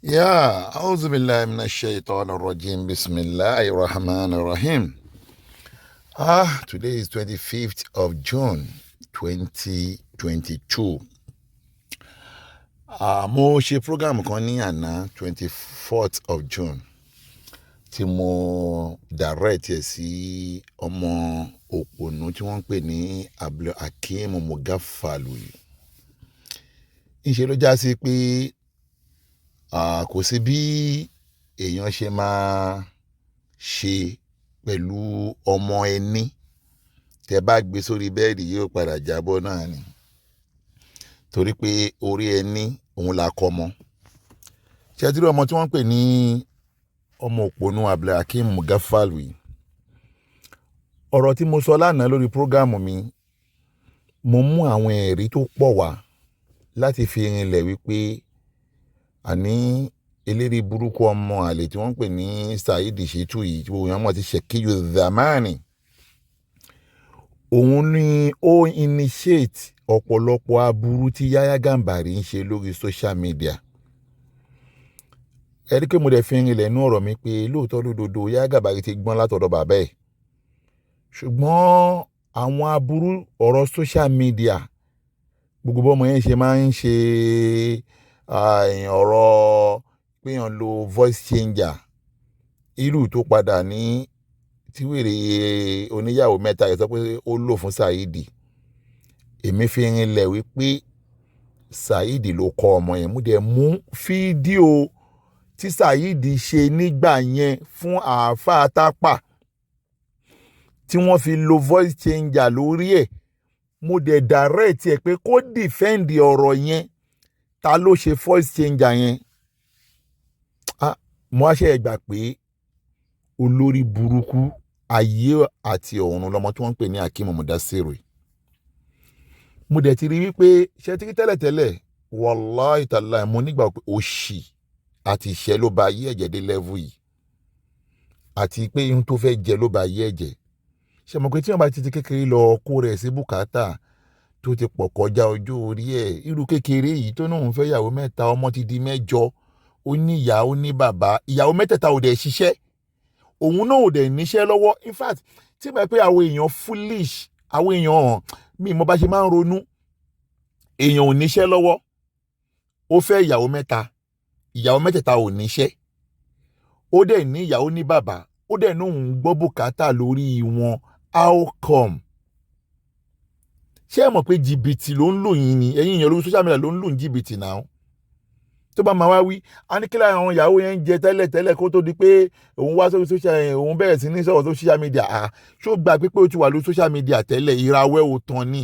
Yeah, أعوذ بالله من الشيطان الرجيم. بسم الله الرحمن الرحيم. Today is 25th of June 2022. Mo ṣe program kan ní àná, 24th of June, tí mo direct ẹ̀ sí ọmọ òpònú tí wọ́n ń pè ní Abdulhakeem Mugafalu yìí. Ńṣe ló já sí pé kò sí bí èèyàn ṣe máa ṣe pẹ̀lú ọmọ ẹni tẹ́ bá gbé sórí bẹ́ẹ̀dì, yóò padà jábọ́ náà ni, torí pé orí ẹni òun la kọ́ mọ́. Ṣé tí ọmọ tí wọ́n ń pè ní ọmọ òpònú Abdulhakeem Mugafalu yìí, ọ̀rọ̀ tí mo sọ lánàá lórí program mi, mo mú àwọn ẹ̀rí tó pọ̀ wá láti fi rinlẹ̀ wípé àní eléré burúkú ọmọ àlè tí wọ́n ń pè ní Saheed Shittu yìí, tí gbogbo èèyàn mọ̀ sí Shekiyu Zamani, òun ni ó initiate ọ̀pọ̀lọpọ̀ aburú tí Yahya Gambari ń ṣe lórí social media. Ẹ rí pé mo dẹ̀ fi rinlẹ̀ nú ọ̀rọ̀ mi pé lóòótọ́ lódodo, Yahya Gambari ti gbọ́n látọ̀dọ̀ bàbá ẹ̀, ṣùgbọ́n àwọn aburú ọ̀rọ̀ social media, gbogbo bọ́mọ yẹn ṣe máa ń ṣe ọ̀rọ̀ pé èèyàn lo voice changer, irú tó padà ní tí wèrè oníyàwó mẹ́ta yẹn sọ pé ó lò fún Saheed. Èmi fi rinlẹ̀ wípé Saheed ló kọ́ ọmọ yẹn. Mo dẹ̀ mú fídíò tí Saheed ṣe nígbà yẹn fún àáfàá Tápà tí wọ́n fi lo voice changer lórí ẹ̀. Mo dẹ̀ direct ẹ̀ pé kó defend ọ̀rọ̀ yẹn, ta ló ṣe voice changer yẹn. Ah, mo wá ṣe gbà pé olórí burúkú ayé àti ọ̀run lọmọ tí wọ́n ń pè ní Akeem Mudasiru. Mo dẹ̀ ti rí wípé ṣe ti rí tẹ́lẹ̀tẹ́lẹ̀, wàláì tàláì, mo nígbà pé òṣì àti ìṣẹ́ ló ba ayé ẹ̀jẹ̀ dé level yìí, àti pé ihun tó fẹ́ jẹ ló ba ayé ẹ̀jẹ̀. Ṣe mọ̀ pé tí wọ́n bá ti ti kékeré lọ kó rẹ̀ sí bùkátà tó ti pọ̀ kọjá ọjọ́ orí ẹ̀, irú kékeré yìí tó náà ń fẹ́ ìyàwó mẹ́ta, ọmọ ti di mẹ́jọ, ó ní ìyá, ó ní bàbá, ìyàwó mẹ́tẹ̀ẹ̀ta ò dẹ̀ ṣiṣẹ́, òun náà ò dẹ̀ níṣẹ́ lọ́wọ́. In fact, tí mo pé àwọn èèyàn foolish, àwọn èèyàn mi mo bá ṣe máa ń ronú, èèyàn ò níṣẹ́ lọ́wọ́, ó fẹ́ ìyàwó mẹ́ta, ìyàwó mẹ́tẹ̀ẹ̀ta ò níṣẹ́, ó dẹ̀ ní ìyàwó, ní bàbá, ó dẹ̀ ní òun gbọ́ bùkátà lórí wọn. How come? Ṣé ẹ mọ̀ pé jìbìtì ló ń lò yín ni? Ẹ̀yin èèyàn lórí social media ló ń lò ní jìbìtì náà. Tó bá máa wá wí, a ní kí láwọn àwọn ìyàwó yẹn ń jẹ tẹ́lẹ̀ tẹ́lẹ̀ kó tó di pé òun wá sórí social yẹn, òun bẹ̀rẹ̀ sí ní sọ̀rọ̀ social media. À ṣó gbà pé ó ti wà lórí social media tẹ́lẹ̀? Ìrawẹ́ ò tán ni,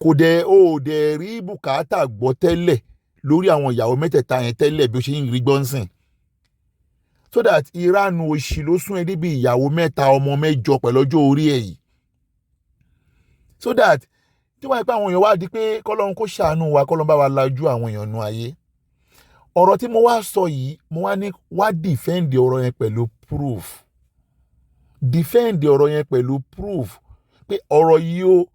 kò dẹ̀ ó dẹ̀ rí bùkátà gbọ́ tẹ́lẹ̀ lórí àwọn ìyàwó mẹ́tẹ̀ẹ̀ta yẹn tẹ́lẹ̀ bí ó ṣe ń rí gbọ́nsìn, so that ìranu òṣì ló sún ẹ débi ìyàwó mẹ́ta, ọmọ mẹ́jọ pẹ̀lú ọjọ́ orí ẹ̀ yìí, so that tí wọ́n yẹ pé àwọn èèyàn wá di pé kọ́lọ́run kó ṣàánú wa, kọ́lọ́run bá wa lajú àwọn èèyàn nu ayé. Ọ̀rọ̀ tí mo wá sọ yìí, mo wá ní wá defend ọ̀rọ̀ yẹn pẹ̀lú proof, defend ọ̀rọ̀ yẹn pẹ̀lú proof pé ọ̀rọ̀ yìí ó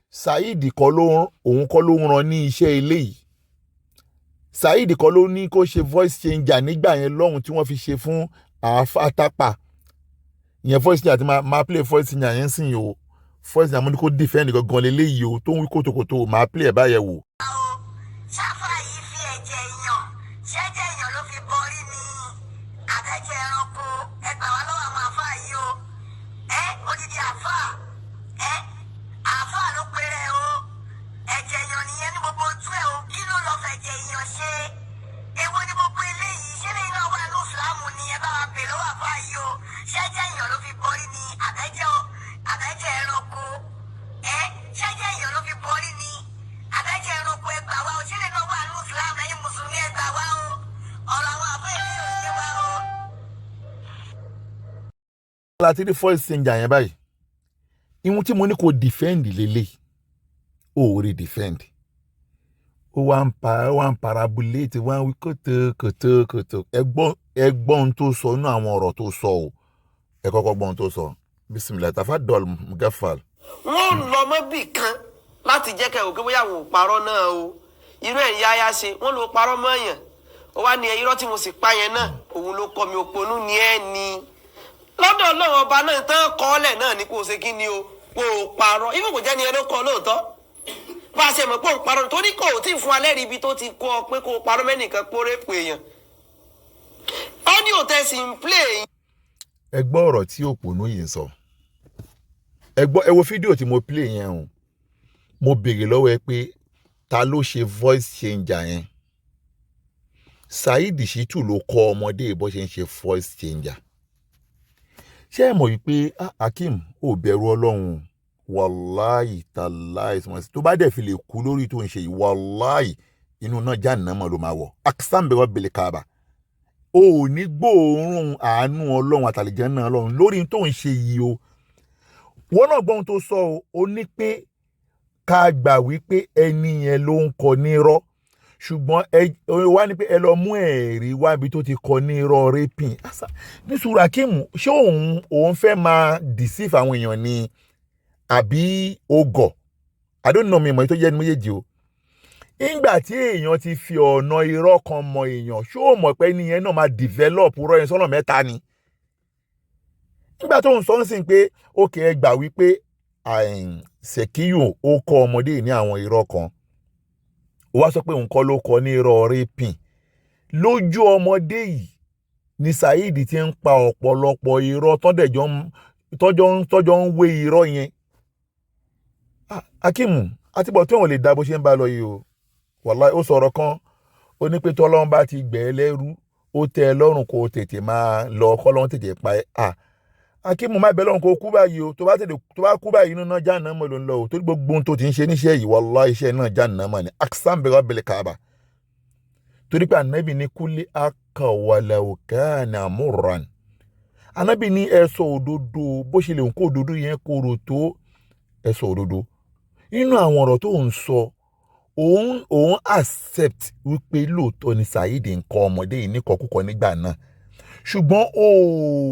Saheed kọ́ ló, òun kọ́ ló ń ran ní iṣẹ́ eléyìí. Saheed kọ́ ló ní kó ṣe voice changer nígbà yẹn lọ́hùn tí wọ́n fi ṣe fún àáfà Tápà ìyẹn. Voice changer ti máa play voice changer yẹn sìn o. Voice changer mo ní kó defend gangan leléyìí o, tó ń wí kòtòkòtò, máa play ẹ̀ báyẹn wò. Ṣáfà yìí fi ẹ̀jẹ̀ èèyàn, ṣẹ́jẹ̀ èèyàn ló fi bọrí ni àbẹ́jẹ̀ ẹranko? Ẹ gbà wá lọ́wọ́ àwọn àfáà yìí o. Ẹ odidi àfáà, ẹ àfáà ló péré o. Ẹ̀jẹ̀ èèyàn nìyẹn ní gbogbo ojú ẹ o. Kí ló lọ fẹ̀jẹ̀ èèyàn ṣe? Èwo ni gbogbo eléyìí? Ṣé lẹ́yìn náà wà ní ìsìlámù ni? Ẹ bá wa bè lọ́wọ́ àfáà yìí o. Ṣẹ́jẹ̀ èèyàn ló fi bọrí ni àbẹ́jẹ̀ ẹranko? Ẹ ṣẹ́jẹ̀ èèyàn ló fi bọrí ni àbẹ́jẹ̀ ẹranko? Ẹ gbà wá o. Ṣé lẹ́yìn náà wà ní ìsìlámù? Ẹ̀yin mùsùlùmí, ẹ gbà wá o. Ọ̀rọ̀ àwọn àfáà yìí ò yé wa o. Láti rí voice changer yẹn báyìí, ihun tí mo ní kò defend lélẹ̀, ó rí defend, ó wá ń parabolate, wá ń wí kòtò kòtò kòtò. Ẹgbọ́n ohun tó sọ nínú àwọn ọ̀rọ̀ tó sọ o. Ẹ kọ́kọ́ gbọ́n ohun tó sọ. Bisimilahi, tafadol Mugafal. Wọ́n lọ mọ́ bì kan láti jẹ́ kẹ́ òkè bóyá àwọn ò parọ́ náà o. Irú ẹ̀ ń yáyá ṣe wọ́n lọ parọ́ mọ́ èèyàn. Ó wá ní ẹ irọ́ tí mo sì pa yẹn náà, òun ló kọ́ mi. Òpònú ni ẹ ní lọ́dọ̀ Ọlọ́run Ọba náà tán kọ́ọ́lẹ̀ náà ní kó o ṣe kí ni o, kó o parọ́. Ibò kò jẹ́ ni ẹ ló kọ́ lóòótọ́, bá a ṣe mọ̀ pé òun parọ́, torí kò tí ì fún alẹ́ rí ibi tó ti kọ́ ọ pé kó o parọ́ mẹ́nìkan póré pè èèyàn. Audio tẹ̀sí ń play. Ẹ gbọ́ ọ̀rọ̀ tí òpònú yìí ń sọ. Ẹ gbọ́, ẹ wo fídíò tí mo play yẹn o. Mo béèrè lọ́wọ́ ẹ pé ta ló ṣe voice changer yẹn? Saheed Shittu ló kọ́ ọmọdé bó ṣe ń ṣe voice changer. Ṣé ẹ mọ̀ wípé, ah, Hakeem ò bẹ̀rù Ọlọ́run? Wàláì tàláì, tó bá dẹ̀ fi lè kú lórí tó ń ṣe yìí, wàláì, inú náà jahannama ló máa wọ̀. Aksam bẹ̀rẹ̀ bẹ̀lẹ̀ kaaba, o ò ní gbóòórùn àánú Ọlọ́run àtàlìjẹ́ náà Ọlọ́run lórí tó ń ṣe yìí o. Wọ́n náà gbọ́n tó sọ o. Ó ní pé ká gbà wípé ẹni yẹn ló ń kọ nírọ́, ṣùgbọ́n ẹ wá ní pé ẹ lọ mú ẹ̀rí wá ibi tó ti kọ nírọ́ raping ní sùúrù. Hakeem, ṣé òun fẹ́ máa deceive àwọn èèyàn ni àbí ogọ̀? I don't know. Mi mọ̀ tó jẹ́ ní méjèèjì o. Nígbà tí èèyàn ti fi ọ̀nà irọ́ kan mọ èèyàn, ṣó o mọ̀ pé ẹni yẹn náà máa develop irọ́ yẹn sọ́nà mẹ́ta ni? Nígbà tó ń sọ ń sìn pé ókè, ẹ gbà wípé Sekiyu ó kọ́ ọmọdé ní àwọn irọ́ kan, ó wá sọ pé òun kọ́ ló kọ́ ní irọ́ raping. Lójú ọmọdé yìí ni Saheed ti ń pa ọ̀pọ̀lọpọ̀ irọ́ tọ́jọ́ ń wé irọ́ yẹn. Hakeem, àtibọ̀ tí òun lè dá bó ṣe ń bá lọ yìí o. Wàláì, ó sọ̀rọ̀ kan, ó ní pé tọ́lọ́run bá ti gbẹ̀ ẹ́ lẹ́rú, ó tẹ́ ẹ lọ́rùn kó o tètè máa lọ, kọ́lọ́run tètè pa ẹ́. À, Hakeem, má bẹ lọ́run kó o kú báyìí o. Tó bá tètè, tó bá kú báyìí, inú náà jahannama ló ń lọ o, torí gbogbo ohun tó ti ń ṣe níṣẹ́ yìí, wàláì, iṣẹ́ náà jahannama ni. Aksam bẹ̀rẹ̀ bẹ̀rẹ̀ kaaba, torí pé Ànábì ní kúlẹ̀ akọ̀wàlẹ̀ kana murran. Ànábì ní ẹ sọ òdodo, bó ṣe lè ń kó òdodo yẹn korò tó, ẹ sọ òdodo. Nínú àwọn ọ̀rọ̀ tó ń sọ, òun accept wípé lóòótọ́ ni Saheed ń kọ́ ọmọdé yìí níkọ̀ọ́kúkọ nígbà náà, ṣùgbọ́n o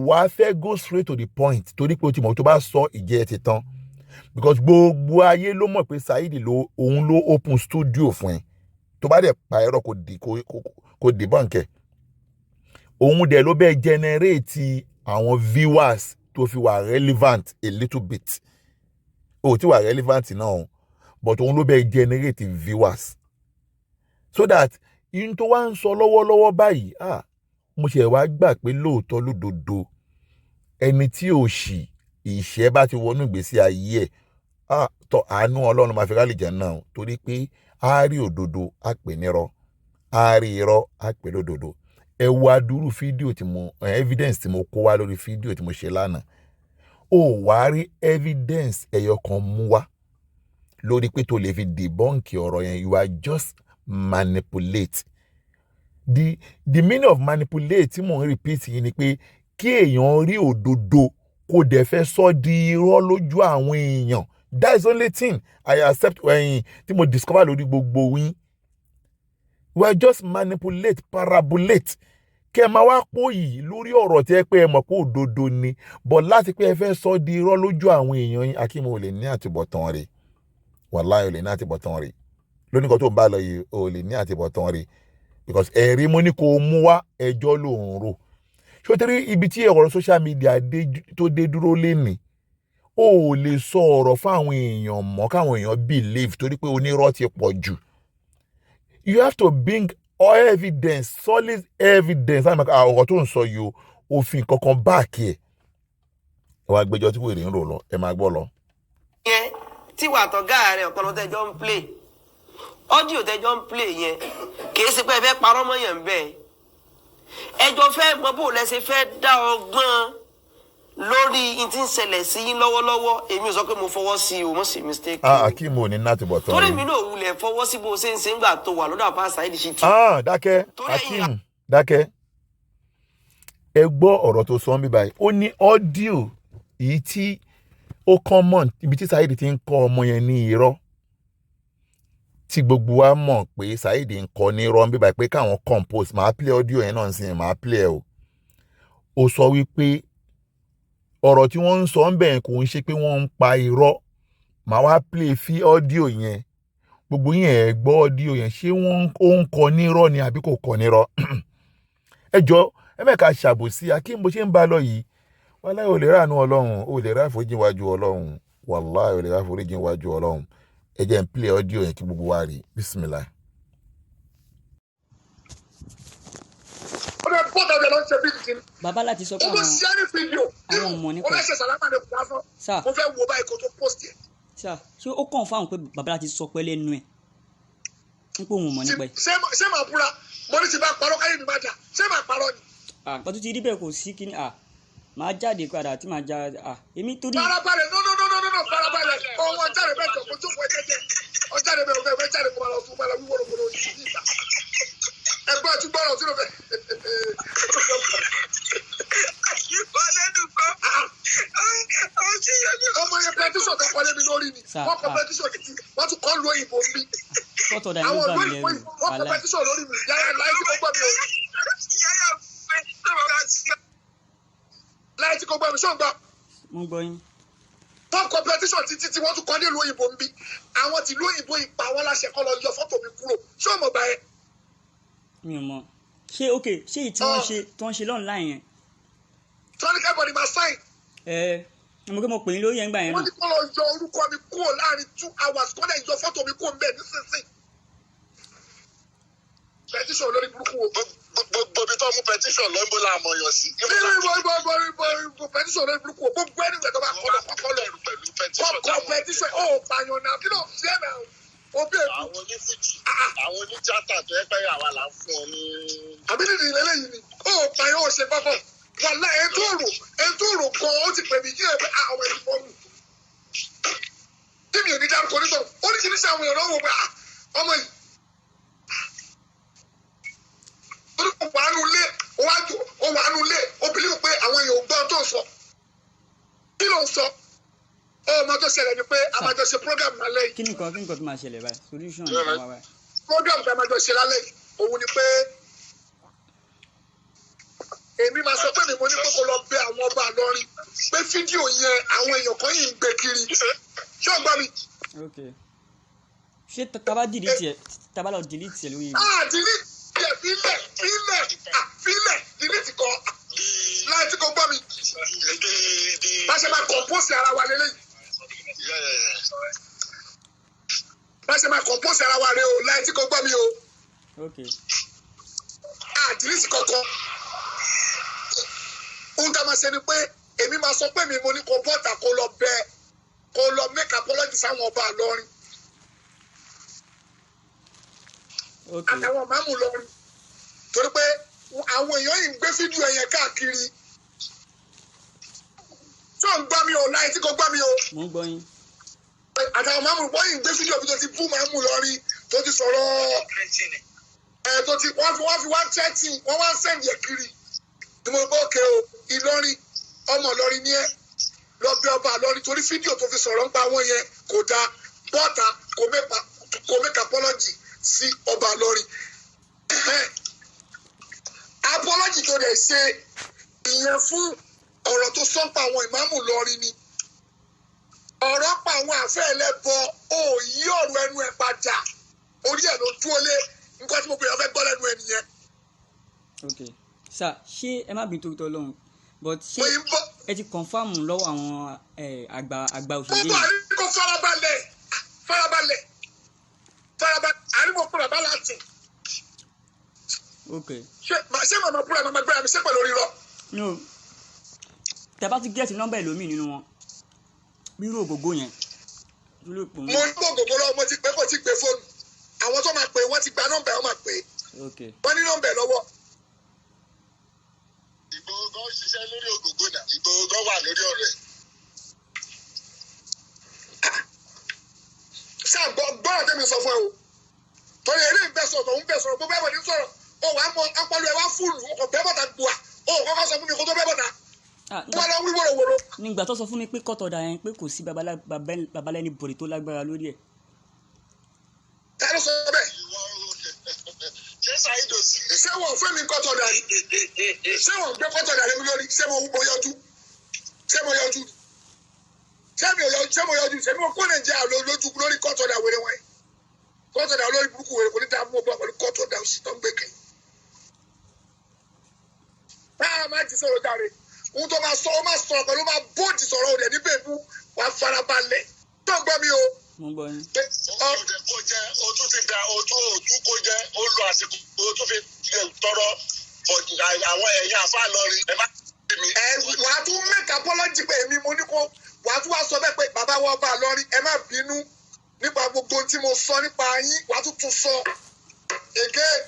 wá fẹ́ go straight to the point, torí pé o ti mọ̀ tó bá sọ, ìjẹ́ ẹ ti tán, because gbogbo ayé ló mọ̀ pé Saheed ló òun ló open studio fún ẹ. Tó bá dẹ̀ pa ẹ̀rọ kò dì kò debunk ẹ̀, òun dẹ̀ ló bẹ́ẹ̀ generate àwọn viewers tó fi wà relevant a little bit. O ti wà relevant náà o, but òun ló bẹ́ẹ̀ generate viewers, so that in tó wá ń sọ lọ́wọ́lọ́wọ́ báyìí, ah, mo ṣe wá gbà pé lóòótọ́ lódodo, ẹni tí ò ṣì ìṣẹ́ bá ti wọnú ìgbésí ayé ẹ̀, ah, tọ́ àánú Ọlọ́run máa fi rálì jẹ́ náà, torí pé á rí òdodo, á pè nírọ́, á rí irọ́, á pè lódodo. Ẹ wo adúrú fídíò tí mo, evidence tí mo kó wá lórí fídíò tí mo ṣe lánàá. Ó wá rí evidence ẹyọ kan mú wá lórí pé tó lè fi debunk ọ̀rọ̀ yẹn. You are just manipulate. The meaning of manipulate tí mò ń repeat yìí ni pé kí èèyàn rí òdodo, kó dẹ̀ fẹ́ sọ di irọ́ lójú àwọn èèyàn. That is the only thing I accept ẹ̀yìn tí mo discover lórí gbogbo yín. We are just manipulate, parabolate, kẹ́ ẹ máa wá pòyì lórí ọ̀rọ̀ tí ẹ pé ẹ mọ̀ pé òdodo ni, but láti pé ẹ fẹ́ sọ di irọ́ lójú àwọn èèyàn yín. Hakeem, ò lè ní àtúbọ̀tán rẹ̀. Wàláhì, ò lè ní àtúbọ̀tán rẹ̀ lónìí kan tó ń bá lọ yìí. Ò lè ní àtúbọ̀tán rẹ̀ because ẹ̀rí mo ní kó o mú wá, ẹjọ́ ló ń rò. Ṣó torí ibi tí ọ̀rọ̀ social media tó dé dúró lénìí, o ò lè sọ ọ̀rọ̀ fáwọn èèyàn mọ́ káwọn èèyàn believe, torí pé onírọ́ ti pọ̀ jù. You have to bring all evidence, solid evidence. Ọ̀rọ̀ tó ń sọ yìí o, òfin kankan back ẹ̀. Ẹ wá gbẹ́jọ́ tí wèrè ń rò lọ, ẹ máa gbọ́ lọ. Yẹn tí wàá tọ̀gá rẹ̀ ọ̀pọ̀lọpọ̀ tẹ́jọ́ ń play audio, tẹ́jọ́ ń play yẹn, kìí ṣe pé ẹ fẹ́ parọ́ mọ́ yẹn bẹ́ẹ̀. Ẹjọ́ fẹ́ mọ bó lẹ ṣe fẹ́ dá ọgbọ́n lórí n tí ń ṣẹlẹ̀ sí yín lọ́wọ́lọ́wọ́. Èmi ò sọ pé mo fọwọ́ sí i o, mo sì mistake. Ah, Hakeem, ò ní láti bọ̀ tán. Torí mi náà wulẹ̀ fọwọ́ sí bó ṣe ń ṣe ń gbà tó wà lọ́dọ̀ àpá Saheed Shittu. Ah, dákẹ́. Hakeem, dákẹ́. Ẹ gbọ́ ọ̀rọ̀ tó sọ ń bí báyìí. Ó ní audio èyí tí ó common, ibi tí Saheed ti ń kọ́ ọmọ yẹn ní irọ́, tí gbogbo wa mọ̀ pé Saheed ń kọ́ ní irọ́ ń bí báyìí, pé káwọn compose. Màá play audio yẹn náà sí, màá play ẹ o. Ó sọ wípé ọ̀rọ̀ tí wọ́n ń sọ ń bẹ̀ kò ń ṣe pé wọ́n ń pa irọ́. Màá wá play fi audio yẹn. Gbogbo yín ẹ̀ gbọ́ audio yẹn, ṣé wọ́n ó ń kọ nírọ́ ni àbí kò kọ nírọ́? Ẹ jọ, ẹ mẹ́ka ṣàbòsí Akeem bó ṣe ń bá a lọ yìí. Wàláhì, ò lè ráàánú Ọlọ́run, ò lè ráforíjì wájú Ọlọ́run. Wàláhì, ò lè ráforíjì wájú Ọlọ́run. Ẹ jẹ́ n play audio yẹn kí gbogbo wa rí. Bismillah. Ó lè bọ́tà ọ̀dẹ̀ ló ń ṣe bí ti. Bàbá láti sọ pé Ó tó àwọn ṣe é ní fídíò. àwọn ò mọ̀ nípa Mo fẹ́ ẹ̀. ṣe sàlámà ní kùnà fún. Sir. Mo fẹ́ wo báyìí kó tó post ẹ̀. Sir, ṣé ó kàn fáwọn pé bàbá láti sọ pé lẹ́nu ẹ̀ ń pé òun ò mọ̀ nípa ẹ̀? Ṣé màá búra? Mo ní ti bá parọ́ káyé mi má dà. Ṣé màá parọ́ ni? Ah, nǹkan tó ti rí bẹ́ẹ̀ kò sí kíní. Ah, màá jáde padà tí màá já. Ah, èmi torí Farabalẹ̀, no, no, no, no, no, no, farabalẹ̀. Ọwọ́ jáde bẹ́ẹ̀ jọ kó jókòó ẹ jẹ́jẹ́. Ọjáde bẹ́ẹ̀ ọ̀fẹ́ fẹ́ jáde kó máa lọ fún máa lọ wíwọ́ lóko lórí ìdí ìta. Ẹgbẹ́ ọtí gbọ́rọ̀ tí ló fẹ́. Ọmọ yẹn petition tó kọ́ lé mi lórí ni. Sir, Wọ́n kọ ah. petition títí, wọ́n tún kọ́ lu òyìnbó ń bí. Court order yẹn Àwọn ló bà mí olóyìnbó lẹ́rù. wọ́n kọ Wàláì. petition lórí mi. Yàrá láì tí kò gbọ́ mi o. Láì tí kò gbọ́ mi, ṣó ń gbọ́? Mo ń gbọ́ yín. Wọ́n kọ petition títí tí wọ́n tún kọ́ nílùú òyìnbó ń bí. Àwọn tìlú òyìnbó yìí pa wọ́n láṣẹ kọ́ lọ yọ fọ́tò mi kúrò. Ṣé o mọ̀ gbà yẹn? Mi ò mọ̀. Ṣé, ok, ṣé èyí tí wọ́n ṣe tí wọ́n ṣe online yẹn? Tọ́ni kẹ́bọ̀dì máa sign. Ẹ mo kí mo pè yín lórí ẹ̀ ń gbà yẹn Wọ́n náà. ní kó lọ yọ orúkọ mi kúrò láàrin 2 hours, kó lè yọ fọ́tò mi kúrò mbẹ́ nísinsìnyí. Petition olórí burúkú wo? Gbogbo ibi tó mú petition lọ, ń bó la mọ̀ yàn sí. Nínú ìbò ìbò ìbò ìbò ìbò petition olórí burúkú wo? Gbogbo ẹni ìwé tó bá kọ́ lọ kọ́kọ́ lọ. Pẹ̀lú petition Kọ́kọ́ petition ó pààyàn náà, kí ló ń ṣe náà? Òbí èkó. Àwọn onífújì, àwọn onítíátà tó yẹ pé àwa là ń fún ọ ní. Àbí nìdí eléyìí ni ó pààyàn, ó ṣe kọ́kọ́. Wàhálà ẹ̀ tó rò ẹ̀ tó rò gan, ó ti pè mí kí ẹ pé àwọn ẹni fọ́ mi. Tí mi ò ní dárúkọ nígbà oríṣiríṣi àwọn èèyàn lọ́wọ́ pé ọmọ yìí. Torí kò wà nù lé, ó wá jù, ó wà nù lé, ó bìlíwò pé àwọn èèyàn ò gbọ́ tó ń sọ. Kí ló ń sọ? Ọmọ tó ṣẹlẹ̀ ni pé a máa jọ ṣe program lálẹ́ yìí. Kí ni nǹkan tó máa ṣẹlẹ̀ báyìí? Solution ni wá báyìí. Program tá a máa jọ ṣe lálẹ́ yìí, òun ni pé èmi máa sọ pé mi mo ní kókó lọ bẹ àwọn ọba Ìlọrin pé fídíò yẹn àwọn èèyàn kan yìí ń gbé kiri. Ṣé o gbọ́ mi? Ok, ṣé tá bá delete ẹ̀, tá bá lọ delete ẹ̀ lórí Ah, delete ẹ̀, fílẹ̀, fílẹ̀, ah, fílẹ̀, delete kọ́. Láì tí kò gbọ́ mi. Bá ṣe máa compose ara wa lélẹ́yìí. Bá ṣe máa compose ara wa rẹ o, láì tí kò gbọ́ mi o. Ok. Ah, delete kankan. Ohun tá a máa ṣe ni pé èmi máa sọ pé mi mo ní kó bọ́tà kó lọ bẹ, kó lọ make apology sáwọn ọba Ìlọrin Ok. àtàwọn máàmù lọrin, torí pé àwọn èèyàn yìí ń gbé fídíò yẹn káàkiri. Tí ò ń gbọ́ mi o, láì tí kò gbọ́ mi o. Mo ń gbọ́ yín. Àtàwọn máàmù wọ́n yìí ń gbé fídíò bí tó ti bú máàmù lọrin, tó ti sọ̀rọ̀ ẹ̀, tó ti wọ́n fi wá tẹ́tì, wọ́n wá send ẹ̀ kiri ni. Mo gbọ́ òkè o. Ìlọrin, ọmọ Ìlọrin ni ẹ, lọ bí ọba Ìlọrin, torí fídíò tó fi sọ̀rọ̀ ń pa wọ́n yẹn kò dáa. Bọ́ọ̀tà kò make apology sí ọba Ìlọrin. Apology tó dẹ̀ ṣe ìyẹn fún ọ̀rọ̀ tó sọ pa àwọn ìmáàmù Ìlọrin ni ọ̀rọ̀ pa àwọn àfẹ́ ẹlẹ́bọ. Ó yí ọ̀rọ̀ ẹnu ẹ̀ padà, orí ẹ̀ ló dúró lé. Nǹkan tí mo bèèrè ọ̀fẹ́ gbọ́ lẹ́nu ẹ̀ nìyẹn. Ok sir, ṣé ẹ má bínú torí tọ́lọ́run, but ṣé Mo yìí ń bọ̀. ẹ ti confirm lọ́wọ́ àwọn àgbà àgbà Mo òṣèré bọ̀. yìí? Àríkò farabalẹ̀, farabalẹ̀, farabalẹ̀. Àríkò fún bàbá láti. Ok. Ṣé màmá búra, màmá gbéra mi ṣé pẹ̀lú orí rọ? No, tẹ bá ti get nọ́mbà ẹlòmíì nínú wọn, bí irú ògógó yẹn tó lè pò Mo ní gbogbo lọ́wọ́, mo ti pé, kò ti pè fóònù. Àwọn tó máa pè, wọ́n ti gba nọ́mbà ẹ̀, wọ́n máa pè. Ok. Wọ́n ní nọ́mbà ẹ̀ lọ́wọ́. Ìgbòho gan ṣiṣẹ́ lórí ògógó náà, Ìgbòho gan wà lórí ọ̀rọ̀ ẹ̀. Ṣáà gbọ́ gbọ́dọ̀ tẹ́mi sọ fún ẹ o, torí eré ń bẹ sọ̀rọ̀, òun bẹ sọ̀rọ̀, gbogbo ẹ̀bọ̀dì ń sọ̀rọ̀, o wà á mọ ọpọlọ ẹ wá fúlù, o kò bẹ́ bọ̀tà gbùà, o kò kọ́kọ́ sọ fún mi kó tó bẹ́ bọ̀tà. Ah, Wọ́n lọ wí wòròwòro. Nígbà tó sọ fún mi pé court order yẹn, pé kò sí babalẹ́ni bòrè tó lágbára lórí ẹ̀. Ta ló sọ bẹ́ẹ̀? Ìwọ ṣé Saheed ò sí. Ṣé wọn ò fẹ́ mi court order yìí? Ṣé wọn ò gbé court order mi lórí? Ṣé mo yọjú? Ṣé mo yọjú? Ṣé mi ò yọjú? Ṣé mo yọjú? Ṣé mo kó Nàìjíríà lójú lórí court order wẹrẹ wọn? Court order olórí burúkú wèrè kò ní dáa fún ọgbà pẹ̀lú court order òsì tó ń gbé kiri. Táà má ti sọ̀rọ̀ jáde, ohun tó máa sọ, ó máa sọ̀rọ̀ pẹ̀lú, ó máa bóòdì sọ̀rọ̀ òdẹ̀ ní bèbú, wàá farabalẹ̀. Tó ń gbọ́ mi o. Mo ń gbọ́ yín. Pé Ó ti kó jẹ, ó tún ti da, ó tún òtún kó jẹ, ó lo àsìkò, ó tún fi tọrọ àwọn ẹ̀yìn àfa lọrin. Ẹ má bí mi. Ẹ wàá tún make apology pé èmi mo ní kó wàá tún wá sọ bẹ́ẹ̀ pé bàbá wa ọba Ìlọrin, ẹ má bínú nípa gbogbo ohun tí mo sọ nípa yín. Wàá tún tún sọ again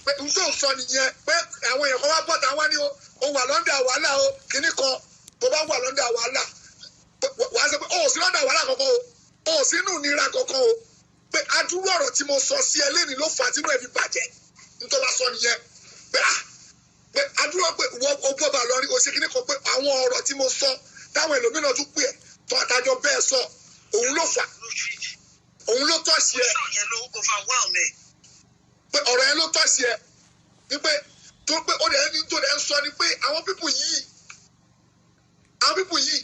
pé n tó ń sọ nìyẹn, pé àwọn èèyàn kan wá bọ̀tà wá ní o wà lọ́ndà wàhálà o, kìíní kan tó bá wà lọ́ndà wàhálà, wàá sọ pé o ò sí lọ́ndà wàhálà kankan o, o ò sínú ìnira kankan o, pé adúrú ọ̀rọ̀ tí mo sọ sí ẹ lẹ́nìí ló fà á tínú ẹ̀ fi bàjẹ́. N tó bá sọ nìyẹn pé ah, pé adúrú pé wọ́n o bọ́ bá lọ́rí o ṣe kíní kan, pé àwọn ọ̀rọ̀ tí mo sọ táwọn ẹlòmíràn tún pè ẹ́ tó àtàjọ bẹ́ẹ̀ sọ, òun ló fà, òun ló tọ́ sí ẹ, pé ọ̀rọ̀ yẹn ló tọ́ sí ẹ, ní pé tó pé ó dẹ̀ ní tó dẹ̀ ń sọ ni pé àwọn people yìí, àwọn people yìí,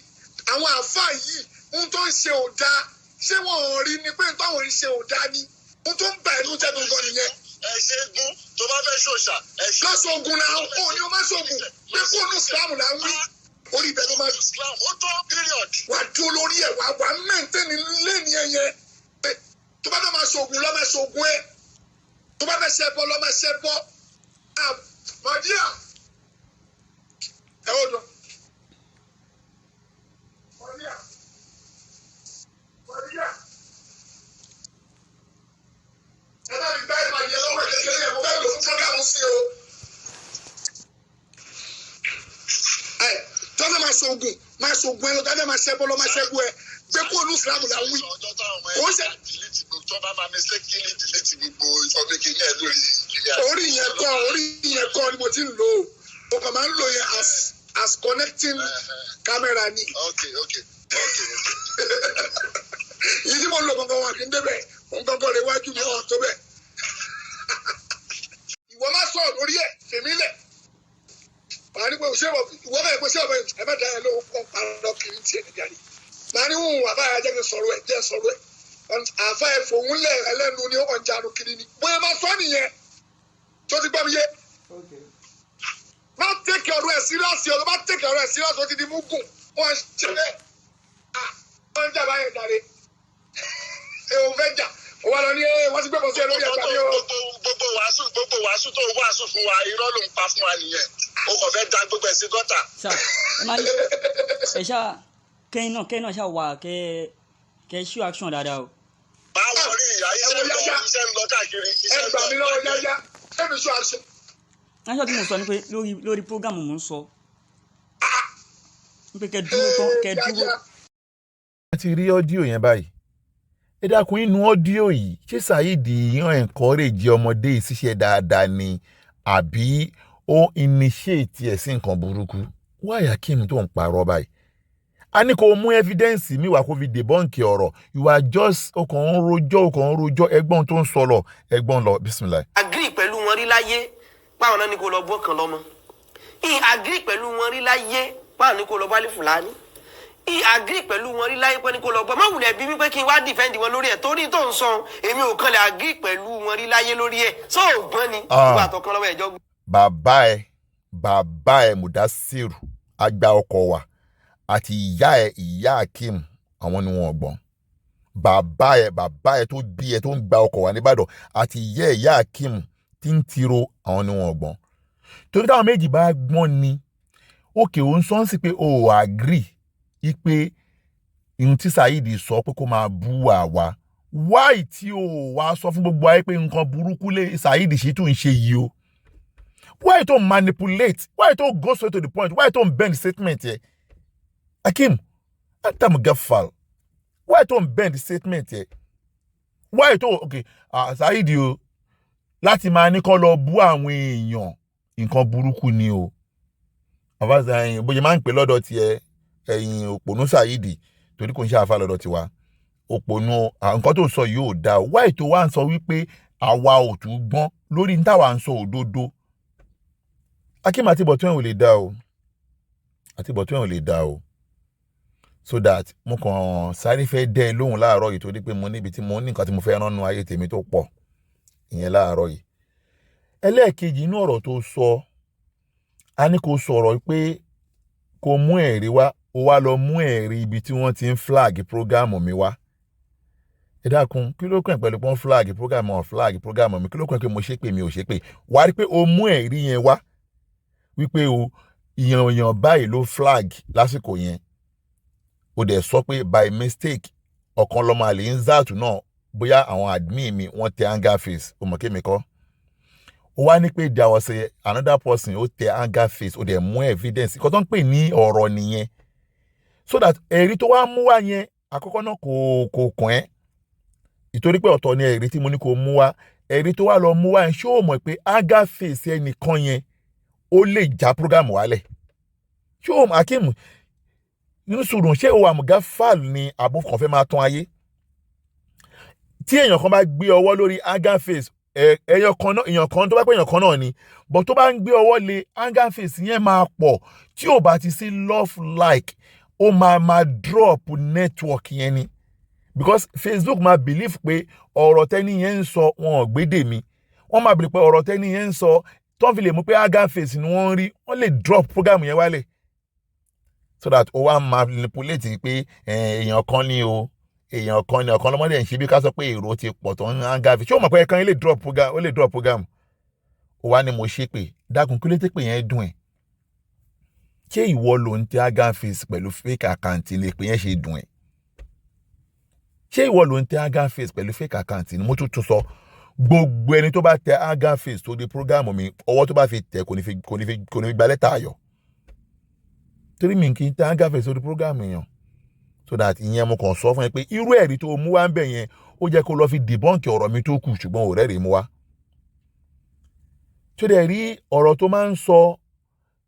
àwọn àáfàá yìí, ohun tó ń ṣe ò dáa. Ṣé wọn ò rí ni pé táwọn ń ṣe ò dáa ni? Ohun tó ń bà ẹnu jẹ́ gangan nìyẹn. Ẹ ṣe gún tó bá fẹ́ ṣòṣà, ẹ ṣe. Lọ́sọ̀ọ̀gùn náà ó ní o má ṣoògùn pé fóònù Islam là ń wí orí ibẹ̀ ló máa Islam ó tó, period. Wà á dúró lórí ẹ̀, wà á maintain lẹ́ni ẹ̀ yẹn, pé tó bá fẹ́ máa ṣoògùn, lọ́ máa ṣoògùn ẹ̀, tó bá fẹ́ ṣe bọ́, lọ́ máa ṣe bọ́. Màdíà, ẹ ó dùn. Màdíà, Màdíà, ẹ bá mi bá ìbàjẹ́ lọ́wọ́ kékeré yẹn, mo fẹ́ lò fún program sí o. Ẹ tọ́lá máa ṣoògùn, máa ṣoògùn ẹ lọ, tọ́lá máa ṣẹ́bọ́, lọ́ máa ṣẹ́bọ́ ẹ, gbé kó onú Islam là ń wí. Ọjọ́ táwọn ọmọ Kò ń ẹ ṣe- delete gbogbo tó bá máa mistakenly delete gbogbo information yẹn lórí ìkíní àti. Orí yẹn kọ́ ni mo ti ń lò ó. Mo kàn máa ń lò yẹn as connecting camera ni. Ok. Yìí tí mo ń lò gangan, wọn kì í débẹ̀. Òun gangan rè wájú mi hàn tó bẹ̀. Ìwọ má sọ̀rọ̀ lórí ẹ̀, fèmí lẹ̀. Màá ní pé ṣé ìwọ bẹ́ẹ̀ pé ṣé ọ̀bẹ ẹ má da ẹ lóhùn kọ́ parọ́ kiri tiẹ̀ níjà ni. Màá ní hùwà báyà, jẹ́ kí n sọ̀rọ̀ ẹ̀, jẹ́ sọ̀rọ̀ ẹ̀. Àfa ẹ̀ fòun lẹ̀, ẹlẹ́nu ni ó kàn jánu kiri ni. Bóyá má sọ nìyẹn tó ti gbọ́ mi yé. Má take ọ̀rọ̀ ẹ̀ serious, ọ̀rọ̀ má take ọ̀rọ̀ ẹ̀ serious, ó ti di mugun. Wọ́n ṣe bẹ́ẹ̀. Ah, wọ́n ń jà báyẹn jàre. Ẹ ò fẹ́ jà. Ó wà lọ ní ẹ wọ́n ti gbé bọ̀ sí ẹ lórí ẹ̀gbá mi o. Gbogbo wàásù tó wàásù fún wa, irọ́ ló ń pa fún wa nìyẹn. O kò fẹ́ da gbogbo ẹ̀ sí gọ́tà. Ṣá ẹ má ẹ ṣá kẹ́yìn náà ṣá wà kẹ́ show action dáadáa o. Báwo rí ìyá, Ẹ iṣẹ́ wo ń lọ, yáyá. iṣẹ́ ń lọ káàkiri. Ẹ Iṣẹ́ ń gbà lọ mí lọ́wọ́ yáyá. Ẹnu sọ àṣẹ. Aṣọ tí mo sọ ni pé lórí program mo ń sọ n pé kẹ́ dúró tán, kẹ́ dúró. Yáyá. A ti rí audio yẹn báyìí. Ẹ dákun, inú audio yìí, ṣé Saheed yàn encourage ọmọdé yìí ṣiṣẹ́ dáadáa ni, àbí ó initiate ẹ̀ sí nǹkan burúkú? Why, Akeem, tó ń parọ́ báyìí? A ní kó mú evidence mi wá kó fi debunk ọ̀rọ̀. You are just, o kàn ń rojọ́, o kàn ń rojọ́. Ẹgbọ́n tó ń sọ lọ, ẹgbọ́n lọ, bismillah. Agree pẹ̀lú wọn rí láyé páwọn náà ní kó lọ bọ́ kan lọ́mọ. Ì agree pẹ̀lú wọn rí láyé páwọn ní kó lọ bálé Fúlàní. Ì agree pẹ̀lú wọn rí láyé pé ní kó lọ bọ́. Má wulẹ̀ bí wípé kí n wá defend wọn lórí ẹ̀, torí tó ń sọ èmi ò kan lè agree pẹ̀lú wọn rí láyé lórí ẹ̀. Sọ ògbọ́n ni Ah. ìwà àtọ̀kan lọ́wọ́ ẹ̀jọ́. Bàbá ẹ Mudasiru agba ọkọ̀ wa àti ìyá ẹ, ìyá Akeem, àwọn ni wọn gbọ́n. Bàbá ẹ tó bí ẹ tó ń gba ọkọ̀ wa nìbàdàn àti ìyá ẹ, ìyá Akeem tí ń tiro, àwọn ni wọn gbọ́n, torí táwọn méjì bá gbọ́n ni òkè òun sọ ń sì pé o ò agree ipe ihun tí Saheed sọ pé kó máa bú àwa. Why tí o wá sọ fún gbogbo ayé pé nǹkan burúkú lè Saheed ṣe tó ń ṣe yìí o? Why tó manipulate? Why tó go straight to the point? Why tó bend statement yẹ? Akeem, anta mugafal, why tó bend statement yẹ? Why tó, okay, Saheed o, láti máa ní kọ́ lọ bú àwọn èèyàn, nǹkan burúkú ni o. Àfàṣà ẹ̀yìn bóyá máa ń pè lọ́dọ̀ tiẹ̀, ẹ̀yìn òpònú Saheed, torí kò ń ṣe àfa lọ́dọ̀ tiwa, òpònú, nǹkan tó sọ yìí ò dáa o. Why tó wá ń sọ wípé àwa ò tún gbọ́n lórí ní táwa ń sọ òdodo? Akeem, àtibọ̀tán ẹ̀ ò lè dá o, àtibọ̀tán ẹ̀ ò lè dá o. So that mo kàn sáré fẹ́ dẹ́ ẹ lóhùn láàárọ̀ yìí, torí pé mo níbi tí mo ní nǹkan tí mo fẹ́ rán nu ayé tèmi tó pọ̀ ìyẹn láàárọ̀ yìí. Ẹlẹ́ẹ̀kejì, inú ọ̀rọ̀ tó sọ, a ní kó sọ̀rọ̀ pé kó mú ẹ̀rí wá, ó wá lọ mú ẹ̀rí ibi tí wọ́n ti ń flag program mi wá. Ẹ dákun, kí ló kàn pẹ̀lú pọ́n flag program ọ̀ flag program mi? Kí ló kàn pé mo ṣépè, mi ò ṣépè? Wà á rí pé o mú ẹ̀rí yẹn wá wípé o ìyàn èèyàn báyìí ló flag lásìkò yẹn. O dẹ̀ sọ pé by mistake, ọ̀kan lọ́mọ àlè ń zàtù náà, bóyá àwọn admin mi wọ́n tẹ anger face. O mọ̀ kémi kọ́. Ó wá ní pé there was another person ó tẹ anger face. Ó dẹ̀ mú evidence kó tó ń pè ní ọ̀rọ̀ nìyẹn. So that ẹ̀rí tó wá mú wá yẹn, àkọ́kọ́ náà, kò kàn ẹ́, ìtorí pé ọ̀tọ̀ ni ẹ̀rí tí mo ní kó mú wá. Ẹ̀rí tó wá lọ mú wá yẹn, ṣé o mọ̀ pé anger face ẹnìkan yẹn, ó lè já program wálẹ̀? Ṣé o mọ̀, Akeem, nínú sùúrù, ṣé o àmùgá fàl ni àbò kan fẹ́ máa tán ayé? Tí èèyàn kan bá gbé ọwọ́ lórí anger face ẹyọ kan náà, èèyàn kan tó bá pẹ́, èèyàn kan náà ni, but tó bá ń gbé ọwọ́ lé, anger face yẹn máa pọ̀. Tí ò bá ti sí love like, ó máa drop network yẹn ni, because Facebook máa believe pé ọ̀rọ̀ tẹ́ni yẹn ń sọ, wọn ò gbédè mi. Wọ́n máa believe pé ọ̀rọ̀ tẹ́ni yẹn ń sọ, tó ń fi lè mú pé anger face ni wọ́n ń rí, wọ́n lè drop program yẹn wálẹ̀. So that ó wá manipulate pé èèyàn kan ní o, èèyàn kan ní, ọ̀kan lọ́mọdé ń ṣe bí ká sọ pé èrò ti pọ̀ tó ń anger face. Ṣé o mọ̀ pé ẹ̀kan yẹn lè drop program? Ó lè drop program. Ó wá ní mo ṣe pé, dákun, kí ló dé pé yẹn dùn ẹ̀? Ṣé ìwọ ló ń tẹ anger face pẹ̀lú fake account ni pé yẹn ṣe dùn ẹ̀? Ṣé ìwọ ló ń tẹ anger face pẹ̀lú fake account ni? Mo tún tún sọ, gbogbo ẹni tó bá tẹ anger face tó di program mi, ọwọ́ tó bá fi tẹ, kò ní fi gba lẹ́tà ayọ̀, torí mi kì í tẹ anger face tó di program yẹn. So that ìyẹn, mo kàn sọ fún ẹ pé irú ẹ̀rí tó mú wá ń bẹ̀ yẹn, ó jẹ́ kó lọ fi debunk ọ̀rọ̀ mi tó kù, ṣùgbọ́n ò rẹ́rìí mú wá. Tó dẹ̀ rí ọ̀rọ̀ tó máa ń sọ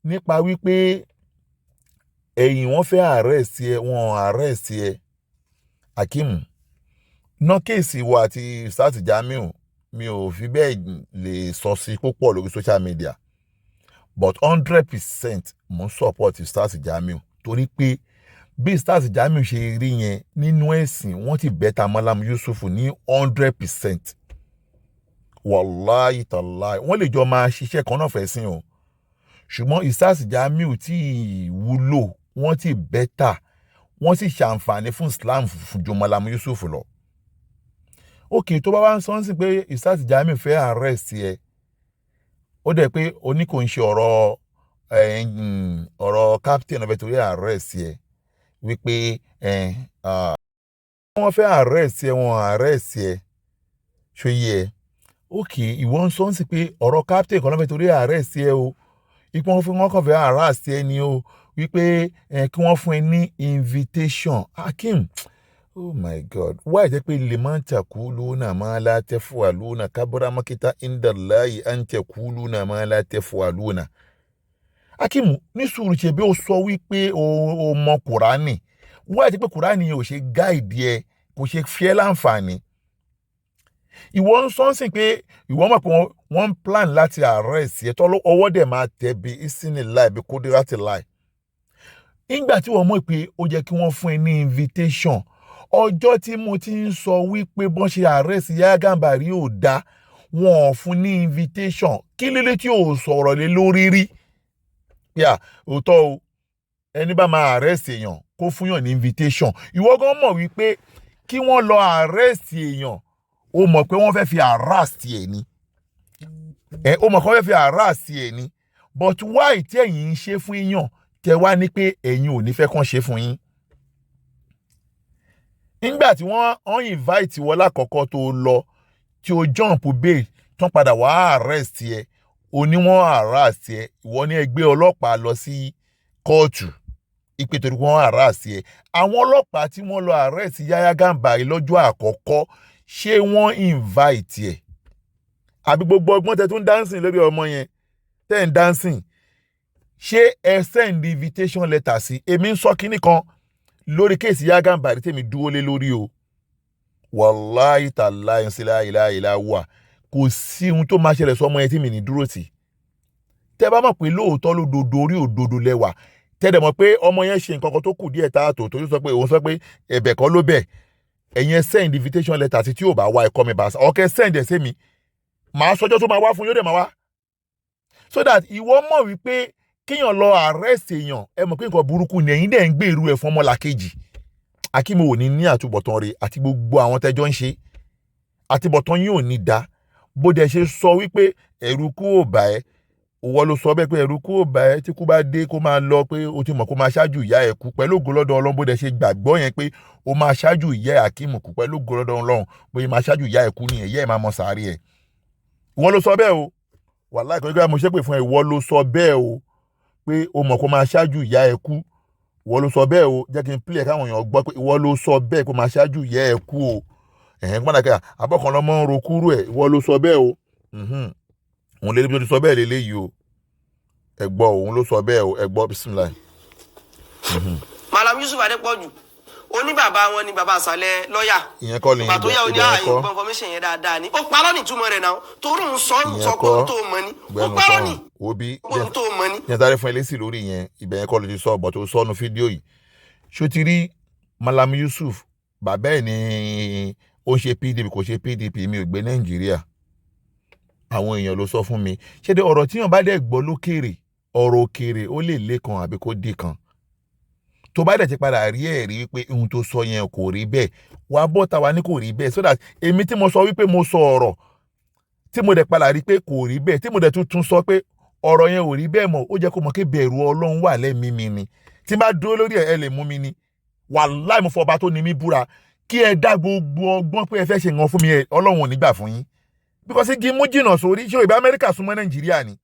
nípa wípé ẹ̀yìn wọ́n fẹ́ arrest ẹ, wọ́n arrest ẹ. Akeem ná, case wo àti Ustaz Jamiu, mi ò fi bẹ́ẹ̀ lè sọ sí púpọ̀ lórí social media, but 100% mo ń support Ustaz Jamiu, torí pé bí Ustaz Jamiu ṣe rí yẹn, nínú ẹ̀sìn, wọ́n ti better Malam Yusuf ní 100%. Wàláyì tàláì, wọ́n lè jọ máa ṣiṣẹ́ kan náà fẹ́ sìn o, ṣùgbọ́n Ustaz Jamiu tí wúlò, wọ́n ti better, wọ́n sì ṣàǹfààní fún Islam fún ju Malam Yusuf lọ. Ok, tó bá wá ń sọ sí pé Ustaz Jamiu fẹ́ arrest ẹ, ó dẹ̀ pé oní kò ń ṣe ọ̀rọ̀ captain ọ̀fẹ́ torí arrest ẹ, wípé wọ́n fẹ́ arrest ẹ, wọ́n arrest ẹ, ṣó yé ẹ? Ok, ìwọ ń sọ sí pé ọ̀rọ̀ captain kan ló fẹ́ torí arrest ẹ o, ipò wọn fún wọn kàn fẹ́ arrest ẹ ni o, wípé kí wọ́n fún ẹ ní invitation. Akeem, oh my God, why jẹ́ pé liman taquluna ma la taf'aluna, kabura makita indallahi an taquluna ma la taf'aluna. Akeem, ní sùúrù, ṣe bí ó sọ wípé o mọ Kùránì, why jẹ́ pé Kùránì yẹn ò ṣe guide ẹ, kò ṣe fi ẹ́ láǹfààní? Ìwọ ń sọ sí pé ìwọ mọ̀ pé wọ́n ń plan láti arrest ẹ, tọ́ ọwọ́ dẹ̀ máa tẹ̀ bí ìsínì láì bí kódírátì láì. Nígbà tí wọ́n mọ̀ pé ó jẹ́ kí wọ́n fún ẹ ní invitation, ọjọ́ tí mo ti ń sọ wípé bọ́n ṣe arrest Yahya Gambari ò dá, wọn ò fún ní invitation, kí lélẹ́ tí ò sọ̀rọ̀ lé lórí rí? Yà òótọ́ o, ẹni bá máa arrest èèyàn, kó fún yàn ní invitation. Ìwọ gan mọ̀ wípé kí wọ́n lọ arrest èèyàn, ó mọ̀ pé wọ́n fẹ́ fi harass ẹ̀ ni. Ẹ ó mọ̀ pé wọ́n fẹ́ fi harass ẹ̀ ni, but why tí ẹ̀yin ń ṣe fún èèyàn, tẹ wá ní pé ẹ̀yin ò ní fẹ́ kàn ṣe fún yín? Nígbà tí wọ́n wọ́n invite wọ́n lákọ̀ọ́kọ́, tó lọ, tí o jump bail, tán padà wá arrest ẹ, o ní wọ́n harass ẹ. Ìwọ ní ẹgbẹ́ ọlọ́pàá lọ sí kóòtù ìpè torí wọ́n harass ẹ. Àwọn ọlọ́pàá tí wọ́n lọ arrest Yahya Gambari lọ́jọ́ àkọ́kọ́, ṣé wọ́n invite ẹ? Àbí gbogbo ọgbọ́n tẹ tún dancing lórí ọmọ yẹn, tẹ́ ń dancing, ṣé ẹ send invitation letter sí? Èmi ń sọ kínní kan lórí case Yahya Gambari tèmi dúró lé lórí o. Wàláyé tàláyé síláyìláyìlá wà, kò sí ohun tó máa ṣẹlẹ̀ sọmọ yẹn tí mi ní dúró tì. Tẹ́ bá mọ̀ pé lóòótọ́ lódodo, orí òdodo lẹ́wà, Tẹ́lẹ̀ mọ̀ pé ọmọ yẹn ṣe nǹkan kan tó kù díẹ̀ táàtò, tó sọ pé òun sọ pé ẹ̀bẹ̀ kọ́ ló bẹ̀. Ẹ̀yin ẹ send invitation letter sí, tí ò bá wá, ẹ̀kọ́ mi bá ọ̀kẹ́ send ẹ̀ sí mi, màá sọjọ́ tó máa wá fún yóò dẹ̀ máa wá, so that ìwọ mọ̀ wípé kíyàn lọ arrest èèyàn, ẹ mọ̀ pé nǹkan burúkú ni. Ẹ̀yin dẹ̀ ń gbèrú ẹ̀ fún ọmọlàkejì. Akeem ò ní ní àtúbọ̀tán rẹ̀ àti gbogbo àwọn tẹ́jọ́ ń ṣe, àtúbọ̀tán yín ò ní da. Bó dẹ̀ ṣe sọ wípé ẹ̀rù kú ò bá ẹ, òwò ló sọ bẹ́ẹ̀ pé ẹ̀rù kú ò bá ẹ, tí kú bá dé kó máa lọ, pé o ti mọ̀ kó máa ṣáájú ìyá ẹ̀ kú pẹ̀lú ògo lọ́dọ̀ Ọlọ́run. Bó dẹ̀ ṣe gbàgbọ́ yẹn pé o máa ṣáájú ìyá ẹ̀ Akeem kú pẹ̀lú ògo lọ́dọ̀ Ọlọ́run, bóyá máa ṣáájú ìyá ẹ̀ kú nìyẹn, ìyá ẹ̀ máa mọ sàárè ẹ̀. Ìwọ ló sọ bẹ́ẹ̀ o. Wàláì kò ní kí mo ṣépè fún ẹ. Ìwọ ló sọ bẹ́ẹ̀ o, pé o mọ̀ kó máa ṣáájú ìyá ẹ̀ kú. Ìwọ ló sọ bẹ́ẹ̀ o. Jẹ́ kí n play ẹ̀ káwọn èèyàn gbọ́ pé ìwọ ló sọ bẹ́ẹ̀ kó máa ṣáájú ìyá ẹ̀ kú o. Ẹ̀hẹ́n, gbọ́dọ̀ kí abọ́kan lọ́mọ ń ro kúrú ẹ̀. Ìwọ ló sọ bẹ́ẹ̀ o. Òun lè níbi tó ti sọ bẹ́ẹ̀ lélẹ́yìí o. Ẹ gbọ́, òun ló sọ bẹ́ẹ̀ o. Ẹ gbọ́, bisimilayi. Malam Yusuf Adépọ̀jù, ó ní bàbá wọn ni bàbá àṣàlẹ̀ lọ́ọ̀yà. Ìyẹn kọ́ ni. Ìgbà tó yẹ, ó ní ibẹ̀ yẹn ààyè kọ́. Gbọ́ information yẹn dáadáa ni. Ó parọ́ ní ìtumọ̀ rẹ̀ náà, torí òun sọ Ìyẹn sọ pé kọ́. ohun tó mọ̀ ni. Ó Gbẹnu parọ́ ní sọ̀rùn wo bí ohun tó mọ̀ ni. Yẹn sáré fún ẹ lésì lórí yẹn. Ibẹ̀ yẹn kọ́ ló ti sọ ọ̀bọ̀ tó sọnù fídíò yìí. Ṣó ti rí Malam Yusuf, bàbá ẹ̀ ní ó ń ṣe PDP, kò ṣe PDP. Mi ò gbé Nàìjíríà, àwọn èèyàn ló sọ fún mi. Ṣé de ọ̀rọ̀ tíyàn bá dẹ̀ gbọ́ lókèrè, ọ̀rọ̀ òkèrè, ó lè lé kan àbí kó dì kan. Tó bá dẹ̀ ti padà rí ẹ̀rí wípé ohun tó sọ yẹn kò rí bẹ́ẹ̀, wàá bọ́ ta wa ní kò rí bẹ́ẹ̀, so that èmi tí mo sọ wípé mo sọ ọ̀rọ̀ tí mo dẹ̀ padà rí pé kò rí bẹ́ẹ̀, tí mo dẹ̀ tún tún sọ pé ọ̀rọ̀ yẹn ò rí bẹ́ẹ̀ mọ́, ó jẹ́ kó mọ̀ kí bẹ̀rù Ọlọ́run wà lẹ́mìí mi ni. Tí n bá dúró lórí ẹ̀, ẹ lè mú mi ni. Wàláì, mo fọba tó ní mi búra, kí ẹ dá gbogbo ọgbọ́n pé ẹ fẹ́ ṣe nǹkan fún mi, ẹ Ọlọ́run ò ní gbà fún yín, because igi mú jìnnà sórí. Ṣé ìbá Amẹ́ríkà súnmọ́ Nàìjíríà ni?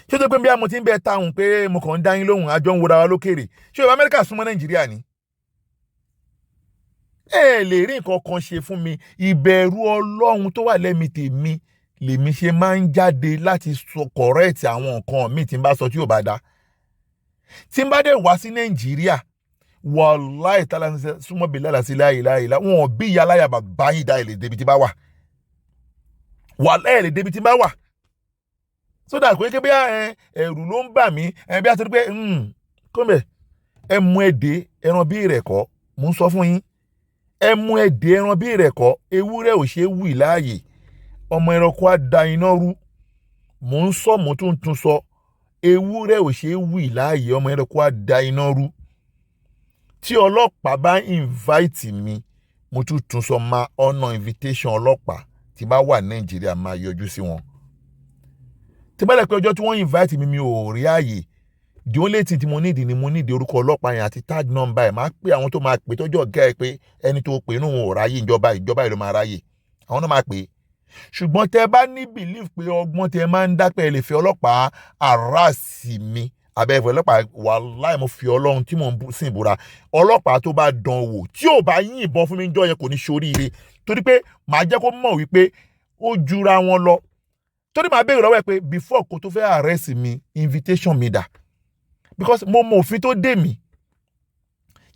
Ṣé tó pé bí mo ti ń bẹ táwọn pé mo kàn ń dá yín lóhùn, àjọ ń wora wa lókèrè? Ṣé ìbá Amẹ́ríkà súnmọ́ Nàìjíríà ni? Ẹ lè rí nǹkan kan ṣe fún mi. Ìbẹ̀rù Ọlọ́run tó wà lẹ́mìí tèmi lèmi ṣe máa ń jáde láti sọ correct àwọn nǹkan míì tí n bá sọ tí ò bá da. Tí n bá dẹ̀ wá sí Nàìjíríà, wàláì tálá súnmọ́ bí lálàá sí láàyè láàyè lá, wọn ò bí ìyá aláya bàbá yín dá ẹ̀ lè débi tí bá wà. Wàláì, ẹ̀ lè débi tí bá wà, so that kò yẹ kí bí ẹ̀rù ló ń bà mí ẹ, bí a ti rí pé kọ́mbẹ̀ ẹ mú ẹ̀dẹ́ ẹran bí rẹ̀ kọ́. Mò ń sọ fún yín, ẹ mú ẹ̀dẹ́ ẹran bí rẹ̀ kọ́. Ewúrẹ́ ò ṣe é wì láàyè, ọmọ ẹranko á da iná rú. Mò ń sọ, mò ń tún tún sọ, ewúrẹ́ ò ṣe é wì láàyè, ọmọ ẹranko á da iná rú. Tí ọlọ́pàá bá invite mi, mo tún tún sọ, máa honour invitation ọlọ́pàá. Tí bá wà Nàìjíríà, máa yọjú sí wọn. Tí bá dẹ̀ pé ọjọ́ tí wọ́n invite mi, mi ò rí àyè, the only thing tí mo need ni mo need orúkọ ọlọ́pàá yẹn àti tag number ẹ̀. Máa pè àwọn tó máa pè tọ́jú ọ̀gá ẹ̀ pé ẹni tó pè inú òun ò ráyè, ìjọba ìjọba ìlú máa ráyè, àwọn náà máa pè é. Ṣùgbọ́n tẹ́ bá ní belief pé ọgbọ́n tẹ́ máa ń dápẹ́ ẹ lè fi ọlọ́pàá harass mi abẹ́fẹ́ ọlọ́pàá, wàláì, mo fi Ọlọ́run tí mò ń sìn búra, ọlọ́pàá tó bá dán wò, tí ò bá yìnbọn fún mi jọ́ yẹn, kò ní ṣoríire, torí pé màá jẹ́ kó mọ̀ wípé ó jura wọn lọ, torí màá béèrè lọ́wọ́ ẹ pé before kó tó fẹ́ arrest mi, invitation mi dà? Because mo mọ òfin tó dé mi.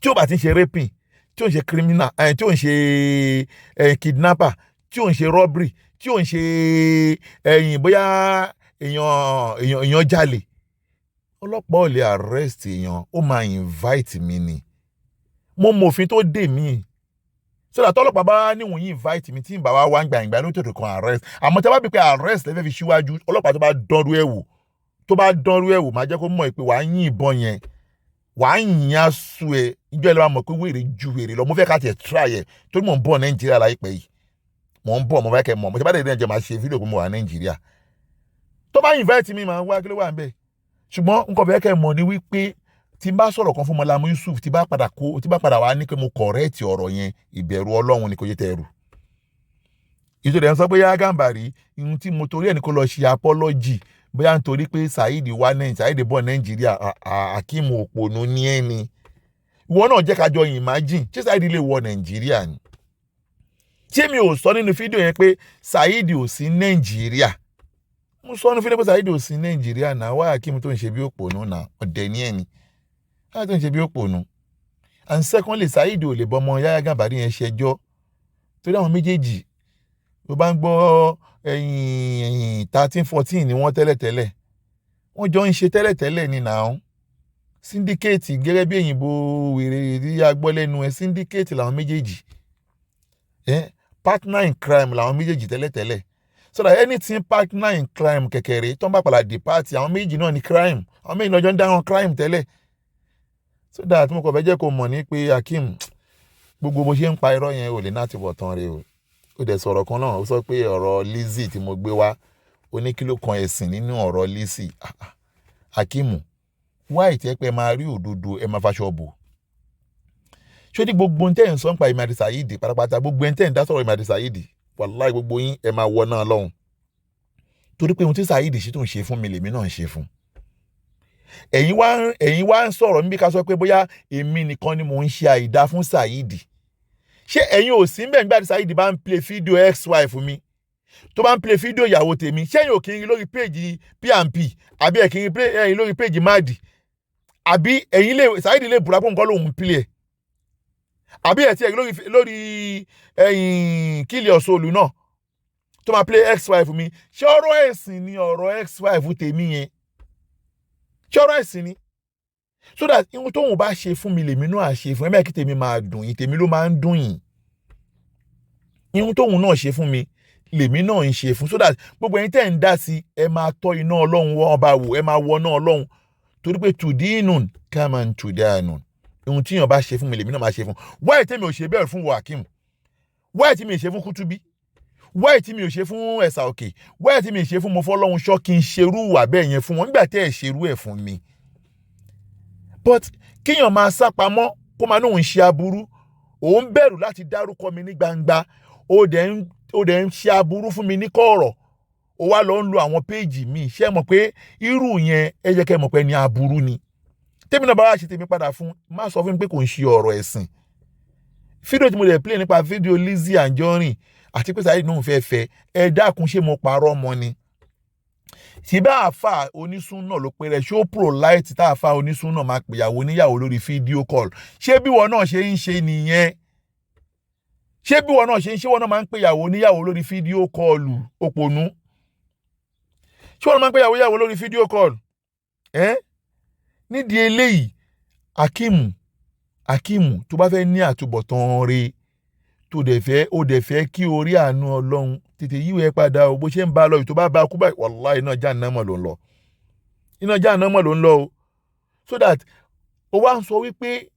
Tí ó bá ti ń ṣe raping, tí ó ń ṣe criminal, tí ó ń ṣe kidnapper, tí ó ń ṣe robbery, tí ó ń ṣe ẹ̀yìn bóyá èèyàn jalè, ọlọ́pàá ò lè arrest èèyàn, ó máa invite mi ni. Mo mọ òfin tó dè mí, so that ọlọ́pàá bá níwọ̀n yìí invite mi, tí n bá wá wá ń gbà ìgbà ló tètè kan arrest. Àmọ́ tí a bá bí pé arrest lẹ́fẹ̀ẹ́ fi síwájú, ọlọ́pàá tó bá dánrú ẹ̀ wò, tó bá dánrú ẹ̀ wò, máa jẹ́ kó mọ̀ pé wàá yín ìbọn yẹn, wàá yìn á sú ẹ. Ìjọ ẹ lè máa mọ̀ pé wèrè ju wèrè lọ. Mo fẹ́ ká tiẹ̀ try ẹ̀, torí mò ń bọ̀ Nàìjíríà láìpẹ́ yìí. Mò ń bọ̀, mo fẹ́ kẹ́ mọ̀. Mo ti bá dé Nàìjíríà, máa ṣe fídíò pé mo wà Nàìjíríà. Tó bá invite mi, máa wá. Kí ló wà ń bẹ̀? Ṣùgbọ́n nǹkan fẹ́ kẹ́ mọ̀ ni wípé tí n bá sọ̀rọ̀ kan fún Mọ́lámù Yusuf, tí bá padà kó, tí bá padà wá ní pé mo correct ọ̀rọ̀ yẹn, ìbẹ̀rù Ọlọ́run ni kò yẹ tẹ̀rù. Ìtòdì ẹ̀ ń sọ pé yá Gàmbàrí, ihun tí mo torí ẹ̀ ní kó lọ ṣe apology, bóyá nítorí pé Saheed wá Nàìjíríà, Saheed bọ̀ Nàìjíríà. Akeem, òpònú ní ẹ̀ ni ìwọ náà. Jẹ́ ká jọ imagine, ṣé Saheed lè wọ Nàìjíríà ni? Ṣé mi ò sọ nínú fídíò yẹn pé Saheed ò sí Nàìjíríà? Mo sọ nínú fídíò pé Saheed ò sí Nàìjíríà náà. Wá, Akeem tó ń ṣe bí òpònú náà, ọ̀dẹ̀ ní ẹ̀ ni wáyà tó ń ṣe bí òpònú. And secondly, Saheed ò lè bọ́ ọmọ Yahya Gàmbàrí yẹn ṣẹjọ́, torí àwọn méjèèjì ló bá ń gbọ́ ẹ̀yìn 13, 14 ni wọ́n tẹ́lẹ̀tẹ́lẹ̀, wọ́n jọ ń ṣe tẹ́lẹ̀tẹ́lẹ̀ ni nàá. Syndicate gẹ́gẹ́ bí òyìnbó wèrè tí a gbọ́ lẹ́nu ẹ̀, syndicate làwọn méjèèjì, partner in crime làwọn méjèèjì tẹ́lẹ̀tẹ́lẹ̀. So that anything partner in crime kẹ̀kẹ́rẹ́ tó ń bá padà dé party, àwọn méjì náà ní crime, àwọn méjì lọ́jọ́ ń dáhùn crime tẹ́lẹ̀. So that mo kàn fẹ́ jẹ́ kó mọ̀ ní pé Akeem, gbogbo bó ṣe ń pa irọ́ yẹn, ò lè náà ti bọ̀ tán rẹ o. Ó dẹ̀ sọ̀rọ̀ kan náà, ó sọ pé ọ̀rọ̀ Lizzy tí mo gbé wá, ó ní kí ló kan ẹ̀sìn nínú ọ̀rọ̀ Lizzy? Akeem, wá ìtẹ́ pé ẹ máa rí òdodo, ẹ máa faṣọ bò. Ṣé ní gbogbo ohun tẹ́ ẹ̀ ń sọ ń pa èmi àti Saheed pátápátá, gbogbo ẹni tẹ́ ẹ̀ ń dá sọ̀rọ̀ èmi àti Saheed, wàláì gbogbo yín ẹ máa wọ náà lọ́hùn, torí pé ohun tí Saheed ṣe tó ń ṣe fún mi lèmi náà ń ṣe fún ẹ̀yin. Wá ẹ̀yin wá ń sọ̀rọ̀ níbi ká sọ pé bóyá èmi nìkan ni mò ń ṣe àìdá fún Saheed. Ṣé ẹ̀yin ò sí mbẹ̀ nígbà tí Saheed bá ń play fídíò ex-wife mi, tó bá ń play fídíò ìyàwó tèmi? Ṣé ẹ̀yin ò kí n rí lórí page P&P, àbí ẹ̀ kí n rí ẹ̀yin lórí page Madi? Àbí ẹ̀yin lè Saheed lè búra pé nǹkan lòun play ẹ̀? Àbí ẹ̀ tí ẹ̀ lórí ẹ̀yìn kílì ọ̀ṣọ́ọ̀lù náà tó máa play ex-wife mi? Ṣé ọ̀rọ̀ ẹ̀sìn ni ọ̀rọ̀ ex-wife tèmi yẹn? Ṣé ọ̀rọ̀ ẹ̀sìn ni? So that ihun tóun bá ṣe fún mi lèmi náà ṣe fún ẹ. Bẹ́ẹ̀ kí tèmi máa dùn yín, tèmi ló máa ń dùn yín. Ihun tóun náà ṣe fún mi lèmi náà ń ṣe fún. So that gbogbo ẹ̀yin tẹ́ ń dá sí, ẹ máa tọ́ iná Ọlọ́run ọba wò, ẹ máa wọ iná Ọlọ́run, torí pé tùdínù kàmá tùdánù. Ohun tíyàn bá ṣe fún mi lèmi náà máa ṣe fún. Wáyé tèmi ò ṣe bẹ́ẹ̀ fún Wakim, wáyé tí mi ò ṣe fún Kútúbí, wáyé tí mi ò ṣe fún Ẹ̀sà Òkè, wáyé tí mi ò ṣe fún Mọ́fọ́lọ́hun ṣọ́, kí n ṣerú ìwà bẹ́ẹ̀ yẹn fún wọn nígbà tẹ́ ẹ̀ ṣerú ẹ̀ fún mi? But kíyàn máa sá pamọ́, kó máa nóun ṣe aburú, òun bẹ̀rù láti dárúkọ mi ní gbangba, ó dẹ̀ ń ṣe aburú fún mi ní kọ̀ọ̀rọ̀, ó wá lọ ń lo àwọn péèjì mi. Ṣé mọ̀ pé irú yẹn, ẹ jẹ́ kẹ́ mọ̀ pé ní aburú ni. Tèmi náà bá wá ṣe tèmi padà fún, má sọ fún mi pé kò ń ṣe ọ̀rọ̀ ẹ̀sìn. Fídíò tí mo lè play nípa fídíò Lizzy Anjorin àti pé Saheed náà fẹ́ fẹ́, ẹ dákun, ṣé mo parọ́ mọ́ ni? Síbẹ̀ àáfà onísùn náà ló pe rẹ̀, ṣó polite tá àáfà onísùn náà máa pèyàwó oníyàwó lórí fídíò call? Ṣé bí wọn náà ṣe ń ṣe nìyẹn? Ṣé bí wọn náà ṣe ń ṣe? Wọn náà máa ń pèyàwó oníyàwó lórí fídíò call? Òpònú, ṣé wọn máa ń pèyàwó yàwó lórí fídíò call ẹ́? Nídìí eléyìí, Akeem, Akeem, tó bá fẹ́ ní àtúbọ̀tán re, tó dẹ̀ fẹ́, ó dẹ̀ fẹ́ kí orí àánú Ọlọ́run, tètè yíwèé padà o. Bó ṣe ń bá a lọ yìí, tó bá bá a kú báyìí, wàláhì iná Jahannama ló ń lọ, iná Jahannama ló ń lọ o. So that ó wá ń sọ wípé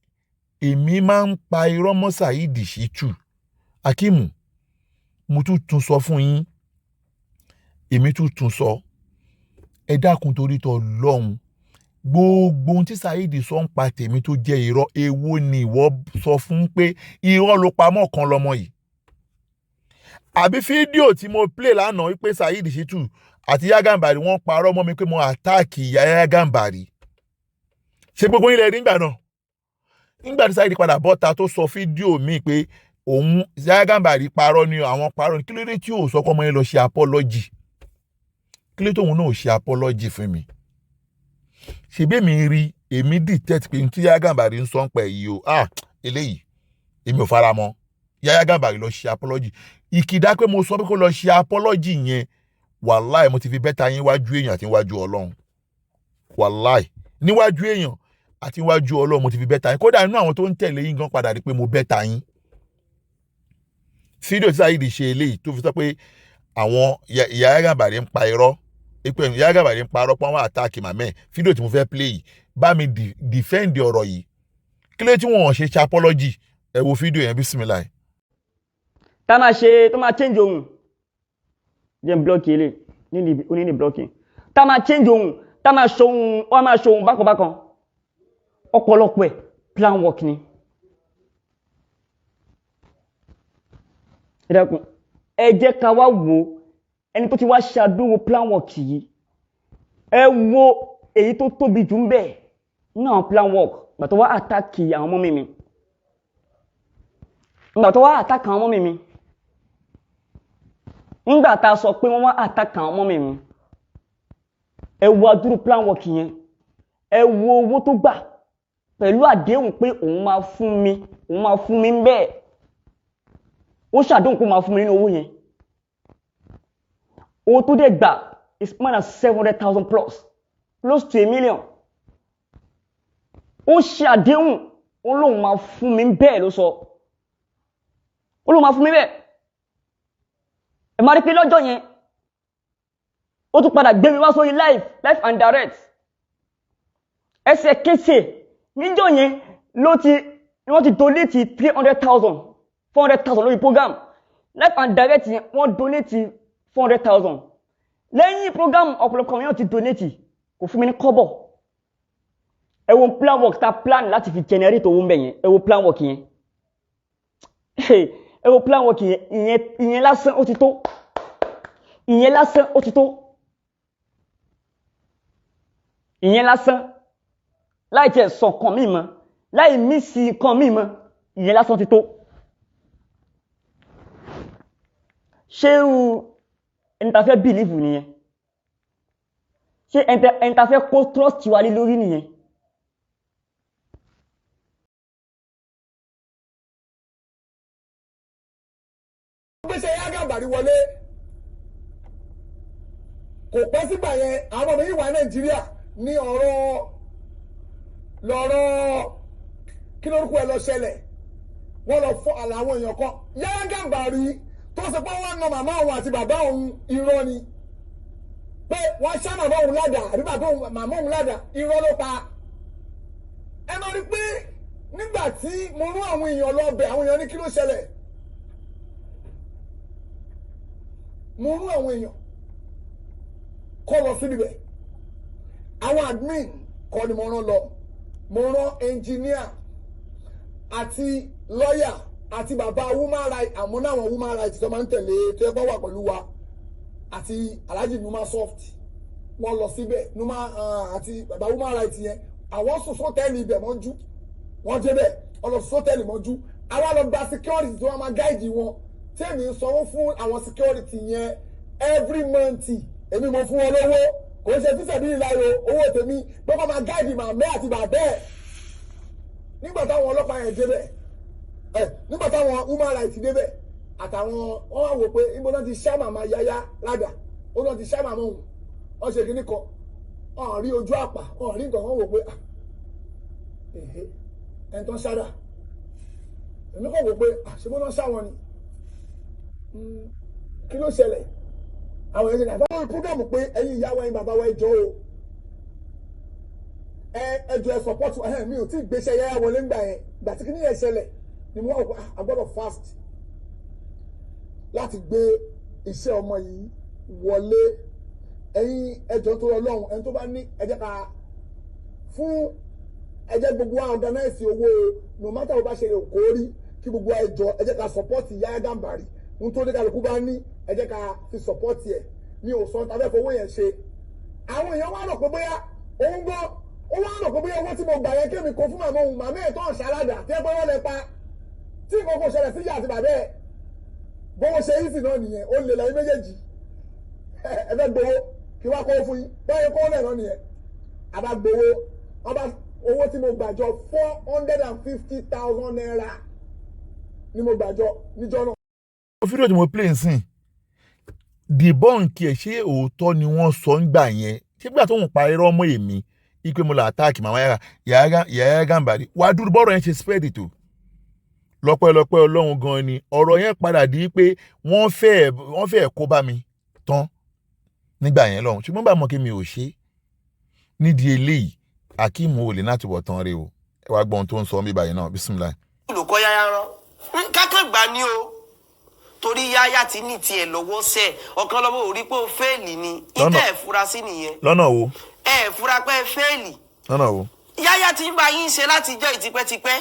èmi máa ń pa irọ́ mọ́ Saheed Shittu. Akeem, mo tún tún sọ fún yín, èmi tún tún sọ, ẹ dákun torí tọ lọ́hùn, gbogbo ohun tí Saheed sọ ń pa tèmi tó jẹ́ irọ́, èwo ni ìwọ sọ fún pé irọ́ ló pamọ́ kan lọ́mọ yìí? Àbí fídíò tí mo play lánàá wípé Saheed Shittu àti Ìyá Gàmbàrí wọ́n parọ́ mọ́ mi pé mo attack ìyá Gàmbàrí, ṣé gbogbo yín lẹ rí nígbà náà? Nígbà tí Saheed padà bọ́ta tó sọ fídíò míì pé òun Ìyá Gàmbàrí parọ́ ni, àwọn parọ́ ni, kí ló dé tí ò sọ kọ́ ọmọ yẹn lọ ṣe apology? Kí ló tóun náà ò ṣe apology fún mi? Ṣebí èmi rí, èmi detect pé tí Ìyá Gàmbàrí ń sọ ń pẹ̀ yìí o, ah, eléyìí èmi ò fara mọ́. Ìyá Gàmbàrí lọ ṣe apology. Ìkìdá pé mo sọ pé kó lọ ṣe apology yẹn, wàláì mo ti fi better yín wájú èèyàn àti wájú Ọlọ́run. Wàláì níwájú èèyàn àti wájú Ọlọ́run, mo ti fi better yín. Kódà inú àwọn tó ń tẹ̀lé yín gan padà rí pé mo better yín. Fídíò tí Saheed ṣe eléyìí tó fi sọ pé àwọn Ìyá Gàmbàrí ń pa irọ́, pé Ìyá Gàmbàrí ń parọ́ pé wọ́n attack màmẹ́, fídíò tí mo fẹ́ play yìí bá mi defend ọ̀rọ̀ yìí. Kí ló tí wọ́n ṣe ṣe apology? Ẹ wo fídíò yẹn, bísímìláì. Tá máa ṣe tó máa change ohun jẹ́ block ilé níní oníní blocking, tá máa change ohun, tá máa ṣe ohun, wọ́n máa ṣe ohun bákan bákan, ọ̀pọ̀lọpọ̀ ẹ̀ plan work ni. Ẹ dákun, ẹ jẹ́ ká wá wo ẹni tó ti wá ṣàdúró plan work yìí. Ẹ wo èyí tó tóbi jù ń bẹ̀ náà, plan work gbà tó wá àtàkì àwọn ọmọ mi, nígbà tó wá àtàkì àwọn ọmọ mi, nígbà tá a sọ pé wọ́n wá àtàkì àwọn ọmọ mi, ẹ wo adúrú plan work yẹn, ẹ wo owó tó gbà pẹ̀lú àdéhùn pé òun máa fún mi, òun máa fún mi bẹ́ẹ̀. Ó ṣàdéhùn pé òun máa fún mi nínú owó yẹn. Owó tó dẹ̀ gbà is more than 700,000 plus, close to 1 million. Ó ṣe àdéhùn, ó lóun máa fún mi bẹ́ẹ̀ ló sọ, ó lóun máa fún mi bẹ́ẹ̀. Ẹ máa rí pé lọ́jọ́ yẹn ó tún padà gbé mi wá sórí live, live and direct. Ẹsẹ̀kẹsẹ̀ níjọ́ yẹn ló ti wọ́n ti donate 300,000, 400,000 lórí program live and direct yẹn. Wọ́n donate 400,000 lẹ́yìn program. Ọ̀pọ̀lọpọ̀ àwọn èèyàn ti donate, kò fún mi ní kọ́bọ̀. Ẹ wo plan work ta plan láti fi generate owó ń bẹ̀ yẹn. Ẹ wo plan work yẹn, ẹ wo plan work yẹn. Ìyẹn lásán ó ti tó, ìyẹn lásán ó ti tó, ìyẹn lásán, láì tiẹ̀ sọ nǹkan míì mọ́, láì mí sí nǹkan míì mọ́, ìyẹn lásán ti tó. Ṣé irú ẹni tá fẹ́ believe nìyẹn? Ṣé ẹni tá fẹ́ kó trust wa lé lórí nìyẹn? Gbèsè Yahya Gambari wọlé, kò pẹ́ sígbà yẹn, àwọn ọmọ yìí wà Nàìjíríà ní ọ̀rọ̀ lọ́rọ̀ kí lórúkọ ẹ lọ ṣẹlẹ̀. Wọ́n lọ fọ́ àlà àwọn èèyàn kan. Yahya Gambari tó sọ pé wọ́n na màmá òun àti bàbá òun, irọ́ ni. Pé wọ́n ṣá màmá òun ládàá àbí bàbá òun, màmá òun ládàá, irọ́ ló pa. Ẹ máa rí pé nígbà tí mo rún àwọn èèyàn lọ bẹ̀, àwọn èèyàn ní kí ló ṣẹlẹ̀. Mo rún àwọn èèyàn kọ́ lọ síbi bẹ̀. Àwọn admin kọ́ ni mo rán lọ. Mo rán engineer àti lawyer àti bàbá woman right, àmọ́ náwọn woman right tó máa ń tẹ̀lé tó yẹ kó wà pẹ̀lú wa, àti Alhaji Numa Soft. Wọ́n lọ síbẹ̀, Numa àti bàbá woman right yẹn, àwọn sùn sọ́tẹ́ẹ̀lì ibẹ̀ mọ́jú. Wọ́n débẹ̀, wọ́n lọ sọ́tẹ́ẹ̀lì mọ́jú. Àwa lọ gba security tó wọ́n máa guide wọn, tèmi ń sanwó fún àwọn security yẹn every month. Èmi mo fún wọn lówó, kò ń ṣe fífẹ̀ bí ìlàyò owó tèmi, pé kó máa guide màmá àti bàbá ẹ̀. Nígbà táwọn ọlọ́pàá yẹn débẹ̀ ẹ, nígbà táwọn human rights débẹ̀ àtàwọn, wọn wá wò pé ibo náà ti ṣá màmá Yáyá ládàá, ó náà ti ṣá màmá òun, wọn ṣe kíní kan, wọn rí ojú àpá, wọn rí nǹkan. Wọn wò pé, ah, ehe, ẹni tó ń ṣáda. Èmi kàn wò pé, ah, ṣé bó náà ṣá wọn ni? Kí ló ṣẹlẹ̀? Àwọn èèyàn ṣe ní àbáwọn program pé ẹ̀yin ìyá wa, ẹ̀yin bàbá wa, ẹ jọ̀ọ́ o, ẹ jọ̀ọ́, ẹ support ẹ. Mi ò tí ì gbéṣẹ́ Yáyá wọlé ńgbà yẹn. Gbà tí kíní yẹn ṣẹlẹ̀ ni mo wá wò pé, ah, a gbọ́dọ̀ fast láti gbé iṣẹ́ ọmọ yìí wọlé. Ẹ̀yin, ẹ jọ̀ọ́, tó Ọlọ́run, ẹni tó bá ní, ẹ jẹ́ ká fún, ẹ jẹ́ gbogbo wa organize owó o. No matter bó bá ṣe lè kó rí, kí gbogbo wa, ẹ jọ̀ọ́, ẹ jẹ́ ká support Yahya Gambari. Ohun tó ní kálukú bá ní, ẹ jẹ́ ká fi support ẹ̀. Mi ò sọ tàbí fowó yẹn ṣe. Àwọn èèyàn wá rò pé bóyá òun gbọ́, ó wá rò pé bóyá owó tí mo gbà yẹn, kémi kó fún màmá òun, màmá ẹ̀ tó ń ṣàlàdà tí ẹ pé wọ́n lè pa, tí nǹkan kò ṣẹlẹ̀ sí ìyá àti bàbá ẹ̀. Bówó ṣe yìí sì náà nìyẹn. Ó lè lẹ́yìn méjèèjì, ẹ fẹ́ gbowó kí wá kó fún yín báyìí, kó lẹ̀ náà nìyẹn. Àbá gbowó ọba, owó tí mo gbàjọ, ₦450,000 ni mo gbàjọ níjọ́ náà. Fídíò tí mo play nsìn debunk ẹ̀. Ṣé òótọ́ ni wọ́n sọ ń gbà yẹn? Ṣé gbà tó ń pa irọ́ mọ́ èmi ipe mo là attack màmá Yahya Gambari, wàá dúró bọ́rọ̀ yẹn ṣe spread tó? Lọ́pẹ́lọpẹ́ Ọlọ́run gan ni ọ̀rọ̀ yẹn padà di pé wọ́n fẹ́ kó bá mi tán nígbà yẹn lọ́hùn, ṣùgbọ́n bá mọ̀ kí mi ò ṣe nídìí eléyìí. Akeem ò lè láti wọ̀ tán rè o. Ẹ wá gbọ́ ohun tó ń sọ mí báyìí náà. Bismillah. Olùkọ́ Yáyá rán kákan gbà ní o, torí Yáyá ti ní tiẹ̀ lọ́wọ́ sẹ́ ọ̀kan lọ́wọ́ ò rí pé ó fail ni. Lọ́nà. Ìtẹ́ ẹ̀ fura sí nìyẹn. Lọ́nà wo? Ẹ̀ fura pé ẹ fail. Lọ́nà wo? Yáyá ti ń bá yín ṣe láti jọ́ ìtipẹ́tipẹ́.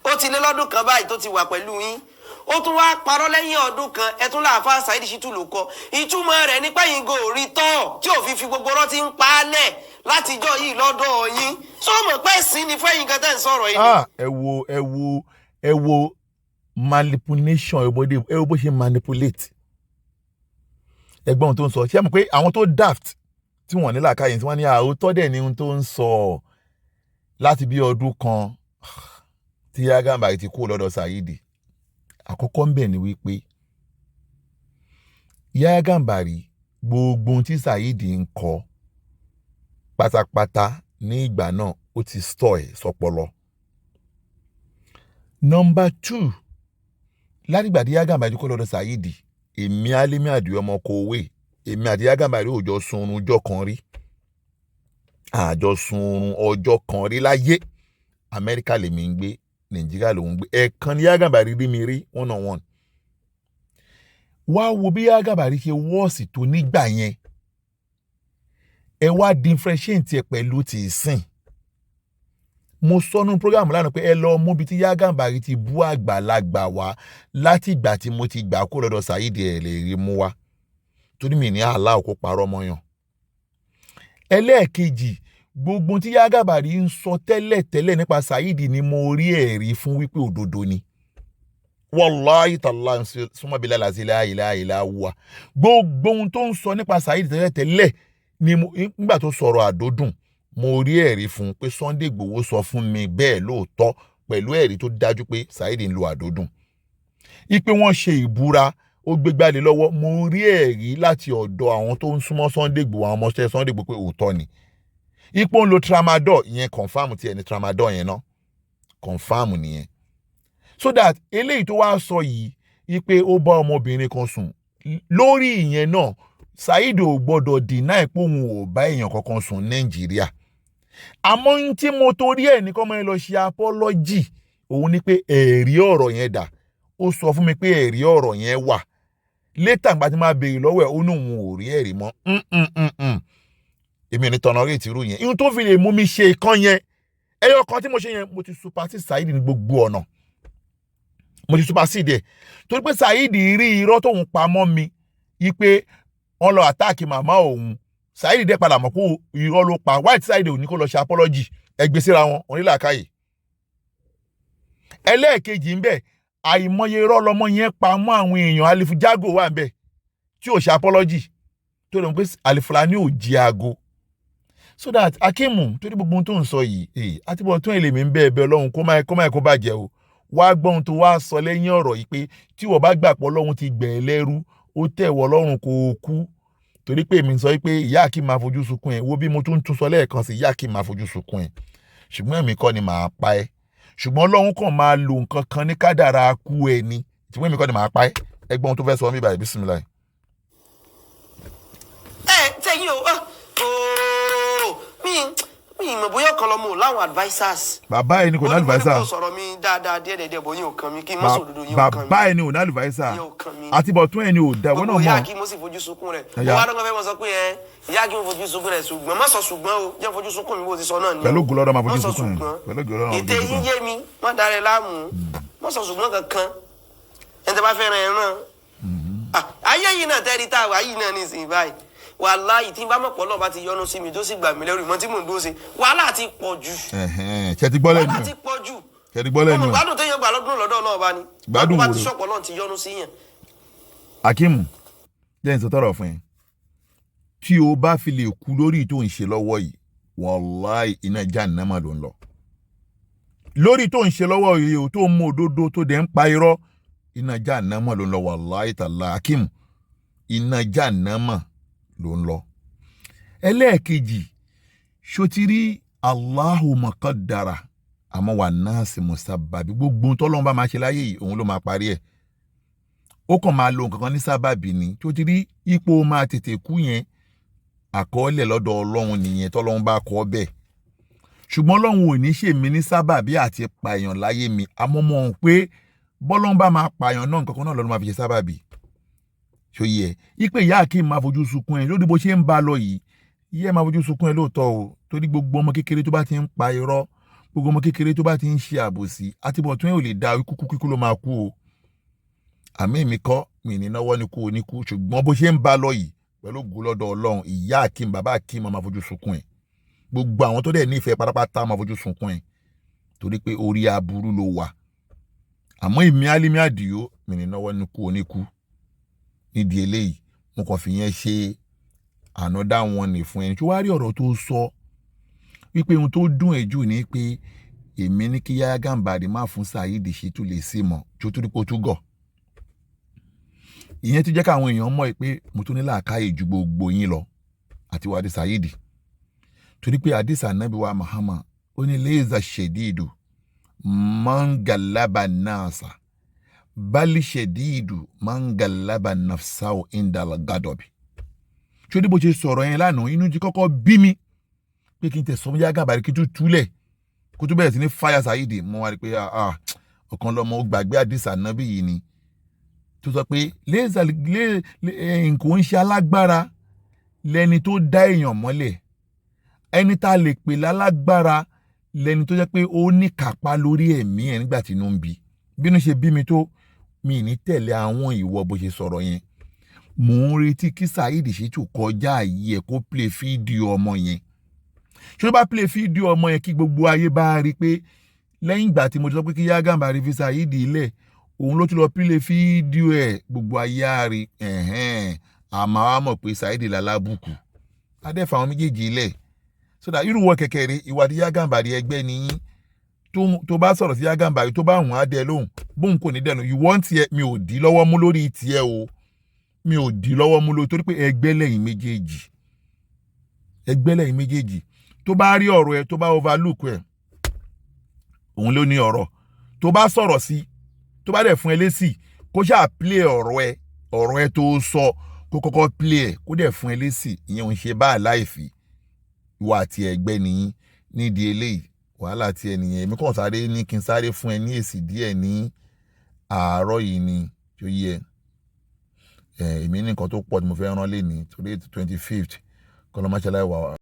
Ó ti lé lọ́dún kan báyìí tó ti wà pẹ̀lú yín. Ó tún wá parọ́ lẹ́yìn ọdún kan. Ẹ tún láàfáà Saheed Shittu ló kọ. Ìtumọ̀ rẹ̀ nípa yín go rí tọ́ tí ò fi fi gbogbo ọ̀rọ̀ ti ń pa á lẹ̀ látijọ́ yìí lọ́dọ̀ yín. Sọ mọ̀ pé sí ni fẹ́yìn kan tẹ́ ń sọ̀rọ̀ yìí ni. Ah, ẹ wo, ẹ wo, ẹ wo manipulation. Ẹ wo bó ṣe manipulate ẹgbọ́n tó ń sọ. Ṣé ẹ mọ̀ pé àwọn tó daft tí wọ́n ní làákàyè, tí wọ́n ní àótọ́ dẹ̀ ní ohun tó ń sọ láti bí ọdún kan tí Yahya Gambari ti kú lọ́dọ̀ Saheed. Àkọ́kọ́ ń bẹ̀ ni wípé Yahya Gambari, gbogbo ohun tí Saheed ń kọ pátápátá ní ìgbà náà, Ó ti store ẹ̀ sọpọlọ. Number two, látìgbà tí Yahya Gambari kó lọ́dọ̀ Saheed, èmi Alimi Àdìo ọmọ kòwé, èmi àti Yahya Gambari ò jọ sun oorun ọjọ́ kan rí, àjọ sun oorun ọjọ́ kan rí láyé. Amẹ́ríkà lèmi ń gbé, Nàìjíríà lòún gbé. Ẹ̀ẹ̀kan ní Yahya Gambari rí mi rí one on one. Wá wo bí Yahya Gambari ṣe worse tó nígbà yẹn, ẹ wá differentiate ẹ pẹ̀lú ti ìsìn. Mo sọ nínú program lánàá pé ẹ lọ mú ibi tí Yahya Gambari ti bú àgbàlagbà wá láti ìgbà tí mo ti gbà kó lọ́dọ̀ Saheed, ẹ̀ lè rí mú wá, torí mi ní àlá òkú parọ́ mọ́yàn. Ẹlẹ́ẹ̀kejì, gbogbo tí Yahya Gambari ń sọ tẹ́lẹ̀ tẹ́lẹ̀ nípa Saheed ni mo rí ẹ̀rí fún wípé òdodo ni. Wàláhì tàlá súnmọ́bílẹ̀ làzílẹ̀ àìlá wà. Gbogbo ohun tó ń sọ nípa Saheed tẹ́lẹ̀ tẹ́lẹ̀ ni mo, nígbà tó sọ̀rọ̀ àdódùn, mo rí ẹ̀rí fún un pé Sunday Igboho sọ fún mi bẹ́ẹ̀ lóòótọ́, pẹ̀lú ẹ̀rí tó dájú pé Saheed ń lo àdódùn. Ipe wọ́n ṣe ìbúra, ó gbégbálẹ̀ lọ́wọ́, mo rí ẹ̀rí láti ọ̀dọ̀ àwọn tó ń súnmọ́ Sunday Igboho, àwọn ọmọọṣẹ́ Sunday Igboho, pé òótọ́ ni. Ipò ń lo tramadol ìyẹn, confirm tiẹ̀ ní tramadol yẹn náà, confirm nìyẹn. So that eléyìí tó wá sọ yìí ipe ó bá ọmọbìnrin kan sùn, lórí ìyẹn náà, Saheed ò gbọ́dọ̀ deny pé òun ò bá èèyàn kankan sùn Nàìjíríà. Àmọ́ ohun tí mo torí ẹ̀ ní kọ́ mọ́ ẹ lọ ṣe apology, òun ni pé ẹ̀rí ọ̀rọ̀ yẹn dà? Ó sọ fún mi pé ẹ̀rí ọ̀rọ̀ yẹn wà. Later, nígbà tí máa béèrè lọ́wọ́ ẹ̀, ó ní òun ò rí ẹ̀rí mọ́. Èmi ò ní tolerate irú yẹn. Ihun tó fi lè mú mi ṣe ìkan yẹn, ẹyọ kan tí mo ṣe yẹn, mo ti supersede Saheed ní gbogbo ọ̀nà. Mo ti supersede ẹ̀ torí pé Saheed rí irọ́ tóun pa mọ́ mi yí pé wọ́n lọ attack màmá òun. Saheed dẹ́ padà mọ̀ pé irọ́ ló pa. White Saheed ò ní kó lọ ṣe apology. Ẹgbẹ́ síra wọn onílàákàyè. Ẹlẹ́ẹ̀kejì ń bẹ̀, àìmọye irọ́ lọmọ yẹn pa mọ́ àwọn èèyàn. Alifujago wà ń bẹ̀ tí ò ṣe apology, tó lọ pé Alifulani ò jí aago. So that Akimu, torí gbogbo ohun tó ń sọ yìí, àtibọ̀ tó ń lè mí ń bẹ́ẹ̀ bẹ́ẹ̀, Ọlọ́run kó má kó bàjẹ́ o. Wá gbọ́ ohun tó wá sọ lẹ́yìn ọ̀rọ̀ yìí, pé tí wọ́n bá gbà pọ̀ Ọlọ́run ti gbẹ̀ ẹ́ lẹ́rú, ó tẹ̀wọ́ Ọlọ́run kó o kú, torí pé èmi sọ pé ìyá Akim máa fojú sunkún ẹ̀. Wo bí mo tún tún sọ lẹ́ẹ̀kan sí, ìyá Akim máa fojú sunkún ẹ̀, ṣùgbọ́n èmi kọ́ ni màá pa ẹ́. Ṣùgbọ́n Ọlọ́run kàn máa lo nǹkan kan ní kádàrá kú ẹ ni, ṣùgbọ́n èmi kọ́ ni màá pa ẹ́. Ẹgbọ́n ohun tó fẹ́ sọ mí báyìí, bísímilláì. Ẹ tẹ̀yìn o, ooo, mi mọ̀ bóyá ọ̀kan lọ́mọ ò láwọn advisers. Bàbá ẹni kò ní adviser. Mo ní kó sọ̀rọ̀ mi dáadáa díẹ̀ díẹ̀ bọ̀, yín ò kàn mí, kí n má sọ òdodo, yín ò kàn mí. Bàbá ẹni ò ní adviser. Yín ò kàn mí. Àti bọ̀tún ẹni ò da ìwọ náà Gbogbo ìyá mọ̀. kí mo sì fojú sunkún rẹ̀. Ẹ̀yà. Mo wá lọ́kàn fẹ́ mọ sọ pé ẹ ìyá kí mo fojú sunkún rẹ̀, ṣùgbọ́n má sọ ṣùgbọ́n o, jẹ́ fojú sunkún mi bó ti sọ náà ni o. Pẹ̀lú ògo Ọlọ́run máa fojú Má sọ sunkún ẹ̀. ṣùgbọ́n. Pẹ̀lú ògo Ọlọ́run máa Ètè fojú yín sunkún. yé mi, má darẹ̀ láàmú, má sọ ṣùgbọ́n kankan. Ẹni tẹ́ bá fẹ́ràn ẹ̀ ràn. Ah, ayé yìí náà tẹ́rí tá a wà yìí náà nísìnyí báyìí, wàláhì, tí n bá mọ̀ pọ̀ náà bá ti yọnu sí mi, tó sì gbà mí lẹ́rù ìmọ̀ tí mò ń dúró ṣe, wàhálà ti pọ̀ jù. Ẹ̀hẹ́n, ṣe ti gbọ́ lẹ́nu Wàhálà ẹ̀? ti pọ̀ jù. Ṣe ti gbọ́ lẹ́nu Ọmọ ẹ̀? gbádùn téèyàn gbà lọ́dún lọ́dọ̀ náà bá ní. Gbádùn Bá wo ti ló? sọ̀pọ̀ náà ti yọnu sí yàn. Akimu, jẹ́ n sọ tọrọ fún ẹ. Tí o bá fi lè kú lórí tó ń ṣe lọ́wọ́ yìí, wàláì, iná jahannama ló ń lọ. Lórí tó ń ṣe lọ́wọ́ yìí o, tó ń mú òdodo tó dẹ̀ ń pa irọ́, iná jahannama ló ń lọ. Wàláì tàlá, Akimu, iná jahannama ló ń lọ. Ẹlẹ́ẹ̀kejì, ṣó ti rí Allahu maqaddara, àmọ́ wà náà sì musababi. Gbogbo ohun tọ́lọ́run bá máa ṣe láyé yìí, òun ló máa parí ẹ̀. Ó kàn máa lo nǹkan kan ní sábàbí ni. Tó ti rí ipò máa tètè kú yẹn, àkọọ́lẹ̀ lọ́dọ̀ Ọlọ́run nìyẹn, tọ́lọ́run bá kọ́ bẹ́ẹ̀. Ṣùgbọ́n Ọlọ́run ò ní ṣèmi ní sábàbí àti pààyàn láyé mi. Àmọ́ mọ̀ pé bọ́lọ́run bá máa pààyàn náà, nǹkan kan náà lọ́dún máa fi ṣe sábàbí. Ṣòye ẹ̀ ipe ìyá Akeem máa fojú sunkún ẹ lórí bó ṣe ń bá a lọ yìí. Ìyá ẹ máa fojú sunkún ẹ lóòótọ́ o, torí gbogbo ọmọ kékeré tó bá ti ń pa irọ́, gbogbo ọmọ kékeré tó bá ti ń ṣe àbòsí, àtibọ̀tún ẹ̀ ò lè da, ikú kíkú ló máa kú o. Àmì mi kọ́ mi ní náwó ní kú oníkú, ṣùgbọ́n bó ṣe ń bá a lọ yìí, pẹ̀lú ògo lọ́dọ̀ Ọlọ́run, ìyá Akeem, bàbá Akeem máa fojú sunkún ẹ̀. Gbogbo àwọn tó dẹ̀ nífẹ̀ẹ́ pátápátá máa fojú sunkún ẹ̀, torí pé orí aburú ló wà. Àmọ́ èmi Álímì Àdìó, mi ní náwó ní kú oníkú. Nídìí eléyìí, mo kàn fi yẹn ṣe ànádá wọn ní fún ẹni tí wàá rí ọ̀rọ̀ tó sọ wípé ohun tó dùn ẹ́ jù ní pé èmi ní kí Yahya Gambari má fún Saheed Shittu lè sí mọ̀ tó tó dípò tó gọ̀. Ìyẹn tó jẹ́ káwọn èèyàn mọ̀ pé mo tún ní làákàyè ju gbogbo yín lọ àti wàdí Saheed, torí pé àdìsá nàbí wa Muhammad. Ó ní léèzà ṣèdíìdù mangalaba nasa bali ṣèdíìdù mangalaba nafsawo indalgadobi. Ṣé ní bó ṣe sọ̀rọ̀ yẹn lánàá, inú ti kọ́kọ́ bí mi pé kí n tẹ̀ sọmú Yahya Gambari, kí n tún túlẹ̀ kó tún bẹ̀rẹ̀ sí ní fire Saheed. Mo wá rí i pé ọ̀kan lọ́mọ ó gbàgbé àdìsá nábì yìí ni tó sọ pé léèzà lé nǹkan ń ṣe alágbára lẹni tó dá èèyàn mọ́lẹ̀. Ẹni tá a lè pè lálágbára lẹni tó jẹ́ pé ó ní kápá lórí ẹ̀mí ẹ̀ nígbà tí inú ń bí. Bínú ṣe bí mi tó, mi ní tẹ̀lé àwọn ìwọ bó ṣe sọ̀rọ̀ yẹn. Mò ń retí kí Saheed Shittu kọjá àyè ẹ̀, kó play fídíò ọmọ yẹn. Ṣé ó bá play fídíò ọmọ yẹn, kí gbogbo ayé bá rí i pé lẹ́yìn ìgbà tí mo ti sọ pé kí Yahya Gambari fi Saheed lẹ̀, òun ló tún lọ play fídíò ẹ̀, gbogbo ayé á rí. Ẹ̀hẹ́n, àmọ́ àwa mọ̀ pé Saheed lálábùkù adẹ́fà àwọn méjèèjì lẹ̀ so that irú wọ kẹ̀kẹ́ rí ìwà tí Yahya Gambari ẹgbẹ́ nìyí tó bá sọ̀rọ̀ sí Yahya Gambari, tó bá hùn á dẹ lóhùn, bóun kò ní dẹnu. Ìwọ ń tiẹ̀, mi ò dí lọ́wọ́ mú lórí tiẹ̀ o, mi ò dí lọ́wọ́ mú lórí, torí pé ẹgbẹ́ lẹ́yìn méjèèjì, ẹgbẹ́ lẹ́yìn méjèèjì. Tó bá rí ọ̀rọ̀ ẹ, tó bá overlook ẹ, òun ló ní ọ̀rọ̀. Tó bá sọ̀rọ̀ sí, tó bá dẹ̀ fún ẹ lésì, kó ṣáà play ọ̀rọ̀ ẹ, ọ̀rọ̀ ẹ tó sọ, kó kọ́kọ́ play ẹ̀, kó dẹ̀ fún ẹ lésì. Ìyẹn ò ń ṣe bá àláìfì. Ìwà àti ẹgbẹ́ nìyí. Nídìí eléyìí, wàhálà tí ẹ nìyẹn. Èmi kàn sáré ní kí n sáré fún ẹ ní èsì díẹ̀ ní àárọ̀ yìí ni tó yẹ ẹ. Èmi ní nǹkan tó pọ̀ tí mo fẹ́ rán lé ní torí 25th kọ́lọ́máṣáláì wà.